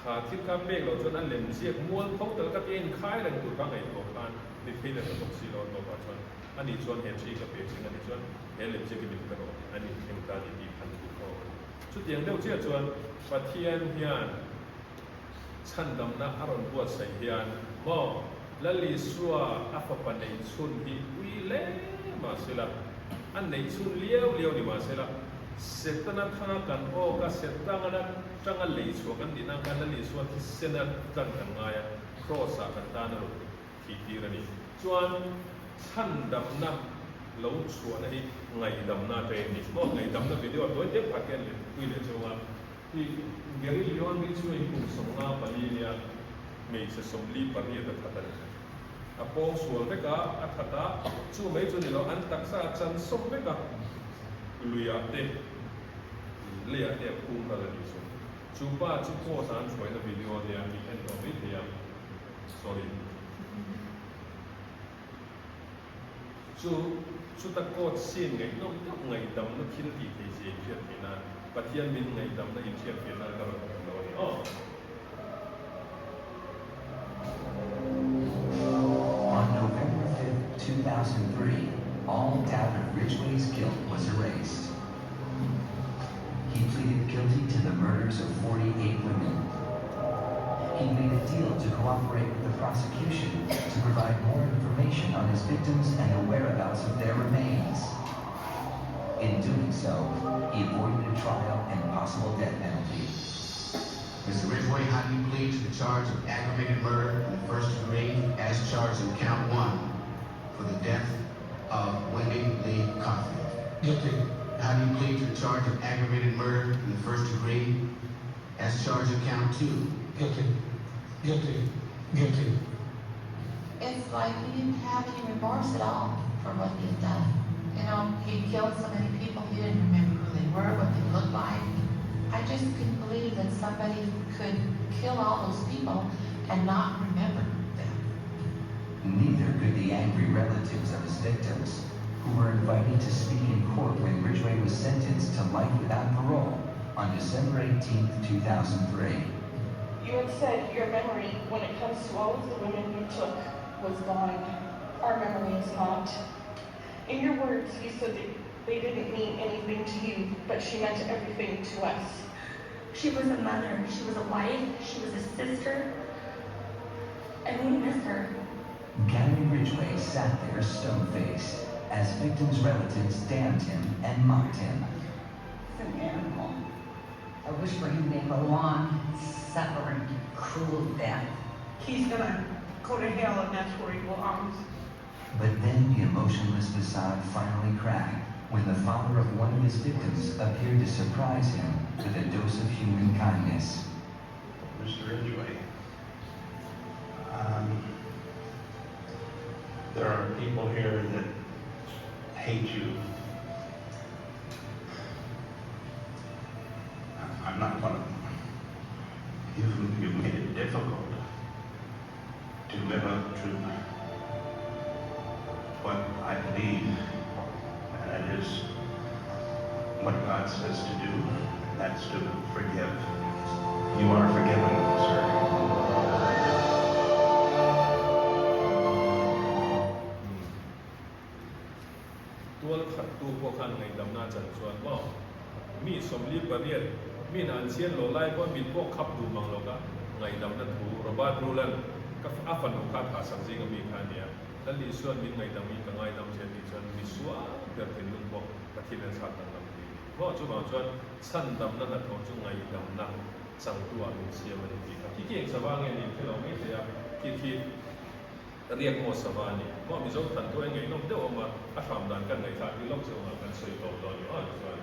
kha thil kha pek loh chuan a lem ziak mual tho tal ka tia inkhai reng tur kha ngaihtuah khan mi phei leh ta bawk si lo a tawpah chuan ani chuan he thi ka pe ching ani chuan he lem ziak hi min pe rawh tih an inthleng ta ani tih phan tur kha awm a ni. Chutiang deuh chiah chuan Pathian hian chhandamna a rawn buatsaih hian maw Lal Isua a fapa neihchhun hi ui hle mahsela a neihchhun liau liau ni mahsela Setana thanga kan awk a, Setangana tanga lei chhuah kan tih nan khan Lal Isua thisena tlan kan ngai a, Kraws-ah kan tan a rawn thih tir a ni. Chuan chhandamna lo chhuahna hi ngaihdamna te a ni. Maw ngaihdamna video a tawi tep phah khian leh pui leh chunga i Gary Leon hi chu in kum 54 nia hmeichhe 48 a that a ni. A pawng sual vek a, a that a, chu mai chu ni lo, an taksa a chan sawm vek a, luiah te, leiah te a phum ral a nih chu. Chu pa chu court ah an hruaina video a nia, min en tawh mai thei a, sorry. Chu, chuta court scene ngaihnawm deuh ngaihdamna thil tih thei zia inhriat theih nan, Pathian min ngaihdamna inhriat theih nan ka rawn hmu lo a ni aw. On November 5th, 2003, all doubt of Ridgway's guilt was erased. He pleaded guilty to the murders of 48 women. He made a deal to cooperate with the prosecution to provide more information on his victims and the whereabouts of their remains. In doing so, he avoided a trial and possible death penalty. Mr. Ridgway, how do you plead to the charge of aggravated murder in the first degree as charged in count one for the death of Wendy Lee Coffield? Guilty. How do you plead to the charge of aggravated murder in the first degree as charged in count two? Guilty. Guilty. Guilty. It's like he didn't have any remorse at all for what he had done. You know, he killed so many people, he didn't remember who they were, what they looked like. I just couldn't believe that somebody could kill all those people and not remember them. Neither could the angry relatives of his victims, who were invited to speak in court when Ridgway was sentenced to life without parole on December 18, 2003. You had said your memory, when it comes to all of the women you took, was gone. Our memory is not. In your words, you said that they didn't mean anything to you, but she meant everything to us. She was a mother, she was a wife, she was a sister, and we miss her. Gary Ridgway sat there stone-faced as victims' relatives damned him and mocked him. He's an animal. I wish for him to have a long, suffering, cruel death. He's gonna go to hell and that's where he belongs. But then the emotionless facade finally cracked when the father of one of his victims appeared to surprise him with a dose of human kindness. Mr. Ridgway, there are people here that hate you. I'm not gonna. You've made it difficult to live up to believe, and that is what God says to do, and that's to forgive. You are forgiven, sir. Tual khattu pawh khan ngaihdamna chan chuan maw mi 48 min an chhian lo lai pawh mit pawh khap duh mang lo ka ngaihdamna thu Robert Rulan ka a fanu kha thahsak zinga mi kha a nia. Lal Isua'n min ngaihdam hi ka ngaidam che tih chuan mi sual ber thinlung pawh Pathian a chhak danglam thei a ni. Maw chuvang chuan chhandamna hnathawh chu ngaihdamna changtu ah min siam a ni tih kha khi khi eng sava nge niin hre lo mai thei a, khi khi riak maw sava a ni. Maw Mizo than thu a ngaihnawm deuh awm a, a hram dan kan ngaihthlak hi lawk zawngah kan sawi tawp dawn ni aw chuan.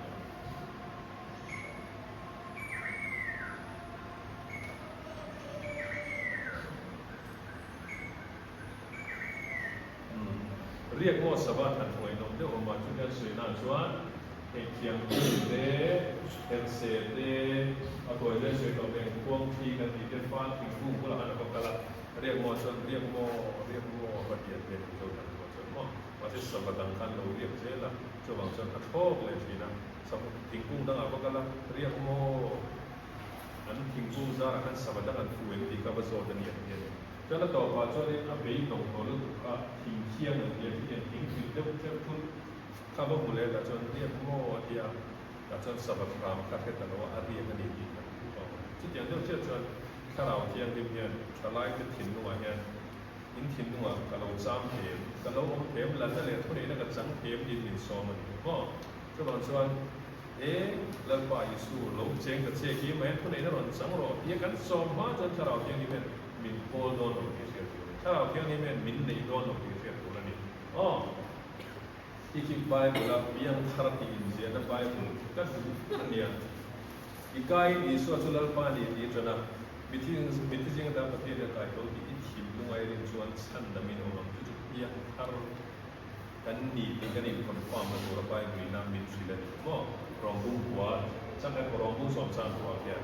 Riak maw sava than hruai nawm deuh awm a, chutiang suihna chuan hei thianghlim te, herhse te, a kawi vel sawi tawh nen khuang thi kan tih te fal thingkung bulah khan a va kal a, riak maw chuan riak maw, riak maw a va ti a hmel Mizo than hruai chuan maw mahse sava dang khan lo riak zel a, chuvang chuan a thlawk leh thin a, sava thingkung dangah a va kal a, riak maw an thingkung zarah khan sava dang an fu em tih kha va zawt a ni a ti a ni. Chuan a tawpah chuanin a bei hnawng tawh lutuk kha thing thiang an ti a, thing hian thing hrilh deuh ṭeuh thut kha va hmu leh tah chuan riak maw a ti a, tah chuan sava hram kha hre ta lo a, a riak a ni tih kan hmu tawh. Chutiang deuh chiah chuan thlarau thianghlim hian thalaite thinlungah hian in thinlungah ka lo cham them, ka lo awm them, lalna leh thuneihna ka chang them tiin min sawm a ni maw? Chuvang chuan E Lalpa Isu, lo cheng ta che khi mai thuneihna rawn chang rawh tia kan sawm hma chuan Thlarau Thianghlim hian min kawl dawn lo tih hriat tur a ni. Thlarau Thianghlim hian min neih dawn lo tih hriat tur a ni. Aw, khi khi Bible a piang thar tih inziahna Bible ka duh ber a nia. I kaiin Isua chu Lalpa a ni tih a ṭan a, mithi mithi zinga dang Pathian a kai tho tih i thimlung a i rin chuan chhandamin awm ang chu chu piang thar Kan ni tih kan in confirm na tura Bible in a min hrilh a ni maw? Rawngbung kua chang emaw rawngbung sawm chang kua khian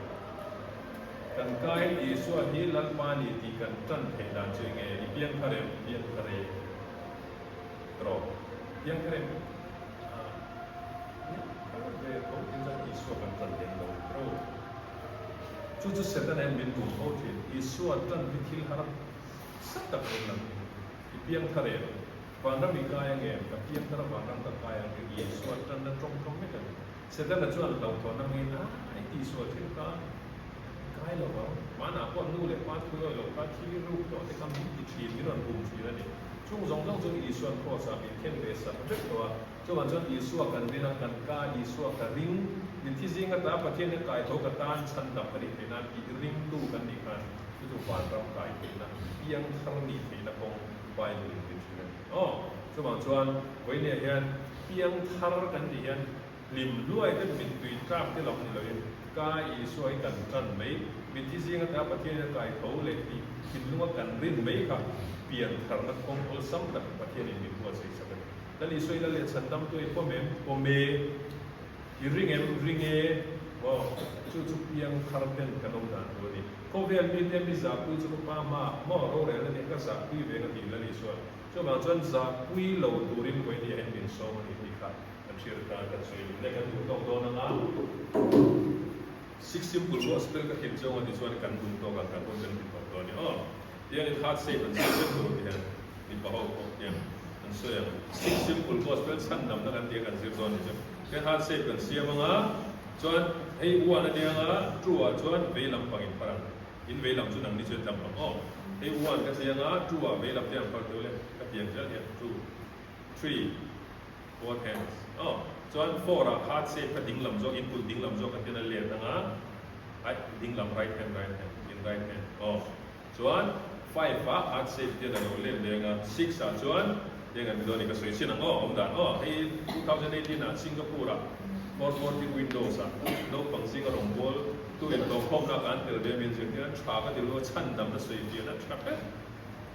kan kain Isua hi Lalpa ni tih kan tan theih dan chu enge? I piang thar em? Piang thar e. Trawh. Piang thar em? Ah, piang thar ve tho tin chuan Isua kan tan lem lo tro. Chu chu Setana hian min bum ho thin. Isua tan hi thil har sa tak em lang hi. I piang thar em? Vanram i kai ang em? Ka piang thar a vanram ka kai ang tih Isua tanna tawngkam vek a ni. Setana chuan hlauhthawn angin, Ai, Isua thil ka kai lo vang. Hmanah pawh nu leh pa thu lawi lo kha thil i ruk tawh te kha min ti thin, min rawn bum thin a ni. Chung zawng zawng chu Isua'n Kraws-ah min khen ve sak vek tawh a. Chuvang chuan Isua kan rin a, kan ka Isua ka ring, mitthi zinga ta Pathian hi kai tho ka tan chhandam ka nih theih nan tih ringtu kan nih khan chu chu vanram kai theihna, piang thar nih theihna kawng Bible in min hrilh a ni. Aw, chuvang chuan vawinia hian piang thar kan tih hian hlim hluai te mittui tlak te lam ni loin ka Isua hi kan tan mai, mitthi zinga ta Pathian in a kai tho leh tih thinlunga kan rin mai kha pian tharna kawng awlsam tak Pathian in min buatsaih sak a ni. Lal Isua i la leh chhan dam tu i pawm em? Pawm e. I ring em? Ring e. Aw, chu chu piang thar ten kan awm dan tur a ni. Khawvel mite mi zahpui chu ka pa hma maw rorel a nia ka zahpui ve nga tih Lal Isua. Chuvang chuan zahpui lo turin vawiin hian min sawm a ni tih kha kan hriat atan kan sawi duh le kan duh tawk dawn anga Six simple gospel ka hlim zawng a ti chuan kan duh tawk ang kan hun kan ti tawp dawn a ni aw. Tiangin heart shape an sawi vek tur ti hian mipa ho pawh hian an sawi ang. Six simple gospel chhandamna kan tih a kan zir dawn ni chu. Tiang heart shape kan siam anga chuan hei one a nia anga two ah chuan vei lam pang in phar ang. In vei lam chu nang ni chu en lam pang aw. Hei one ka ti anga two ah vei lam te ang phar teu le ka ti ang zel hian two, three, both hands aw. Chuan four ah heart shape kha ding lam zawk in kut ding lam zawk kha tian a let anga ai ding lam right hand right hand in right hand aw. Chuan five ah heart shape hian a lo let leng a, six ah chuan heng an ti dawn a ni ka sawi chin ang aw, awm dan aw, hei 2018 ah Singapore ah 440 Windows ah naupang zinga rawngbawl tu in hlawhkhawmna ka an tel ve min zirtir a, tha ka ti lo a, chhandamna sawi fiahna tha ber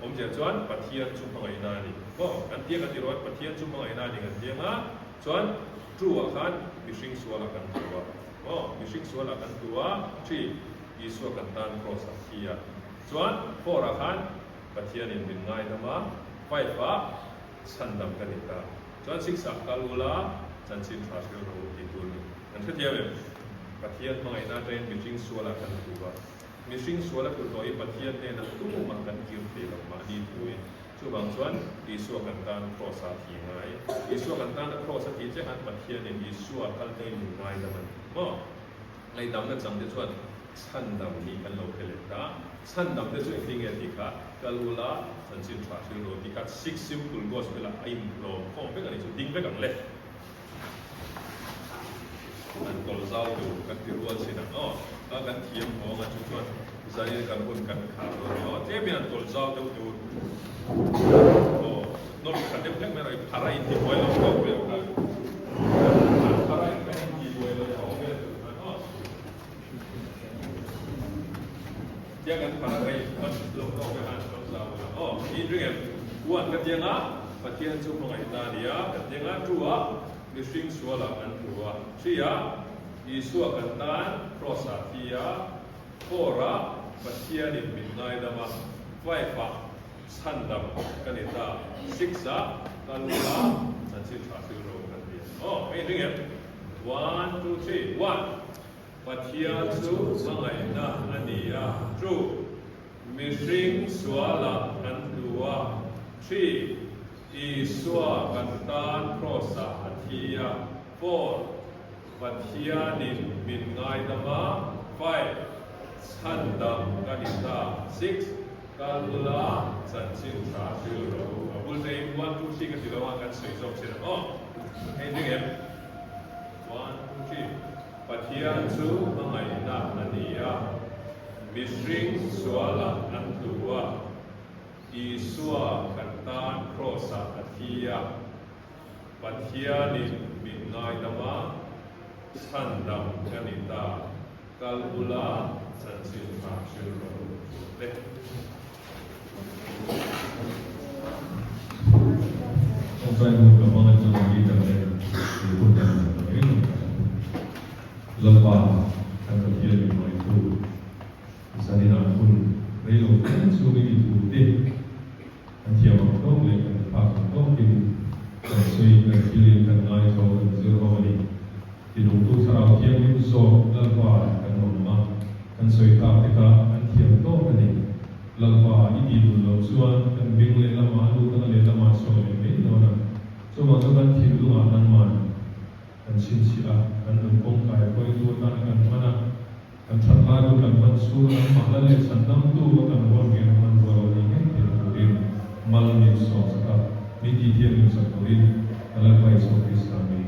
awmzia chuan Pathian chu hmangaihna a ni aw, kan tia kan ti rawh a, Pathian chu hmangaihna a ni kan ti ang a, chuan two ah khan mihring sual ah kan tu a aw, mihring sual ah kan tu a, three. Isua kan tan cross a thi a, chuan four ah khan Pathianin min ngaidam a, five ah chhandam ka ni ta. Chuan six ah kal ula chanchin tha hril rawh u tih tur a ni. Kan hrethiam em? Pathian hmangaihna atangin mihring sualah kan tlu a. Mihring sual a tlu tawh hi Pathian hnenah tumah kan kir thei lo mahni thuin. Chuvang chuan Isua kan tan Kraws ah thi ngai. Isua kan tana Kraws a tih chiah khan Pathianin Isua kal te min ngaidam a ni maw? Ngaihdamna chang te chuan chhandam nih kan lo hre leh ta. Chhandam te chu engtin nge tih kha kal ula chanchin tha hril rawh tih kha six simple gospel ah a inhlawm khawm vek a ni chu ding vek ang le. An tawlh zau tur kan ti rual chin ang aw. Ka kan thiam nghawng a chu chuan zanin kan hun kan khar dawn aw. Tlem in an tawlh zau deuh tur aw. Nawr kha deuh hlek mai rawh i phar a inti buai lo tawk vel kha. An phar a kan inti buai lo tawk vel tur khan aw. Tia kan phar a rei kan lo tawk vel khan an tawlh zau vel ang aw. Ni ring em? One ka tiang a, Pathian chu hmangaihna a ni a, kan tiang a, two ah mihring sualah kan tlu a, three ah Isua kan tan cross ah thi a, four ah Pathianin min ngaidam a, five ah chhandam ka ni ta, six ah ka lu a chanchin tha thil ro kan ti a ni. Aw, hei ring em? One, two, three, one. Pathian chu hmangaihna a ni a, two. Mihring sualah kan tlu a, Three, Isua kan tan Kraws-ah a thi a, Four, Pathianin min ngaidam a, Five, Chhandam ka ni ta, Six, Kal ula chanchin tha hril rawh u. A bul te in one, two, three ka ti lo a, kan sawi zawk chin ang aw. Hei ding em? One, two, three. Pathian chu hmangaihna a ni a, mihring sualah an tlu a, Isua kan tan Kraws-ah a thi a, Pathianin min ngaidam a, chhandam ka ni ta, kal ula chanchin tha hril rawh u le. Tawngtai hun ka hmang atang a leader te he hun dan han ta mai mai ta. Lalpa kan Pathian min hruaitu zaninah hun rei lo te chungin i thu te kan thiam ang tawk leh kan phak ang tawkin kan sawiin kan thilin kan ngaithlo kan zir ho a ni. Tilungtu Thlarau Thianghlim zawk Lalpa kan awm a, kan sawi tak te kha an thiam tawk a ni. Lalpa i tih dun loh chuan kan beng lehlamah a lut anga lehlamah a chhuak leh mai dawn a. Chuvang chu kan thinlungah nangman kan chhinchhiah a, kan nun kawngkai hruaitu atana kan hman a, kan that lai hun kan hman chhung a nangmah la leh chhan damtu a kan ruat ngei a hman rual lo ni ngei theih turin mal min sawm sak a, min tih thianghlim sak turin ka Lalpa Isua Krista min.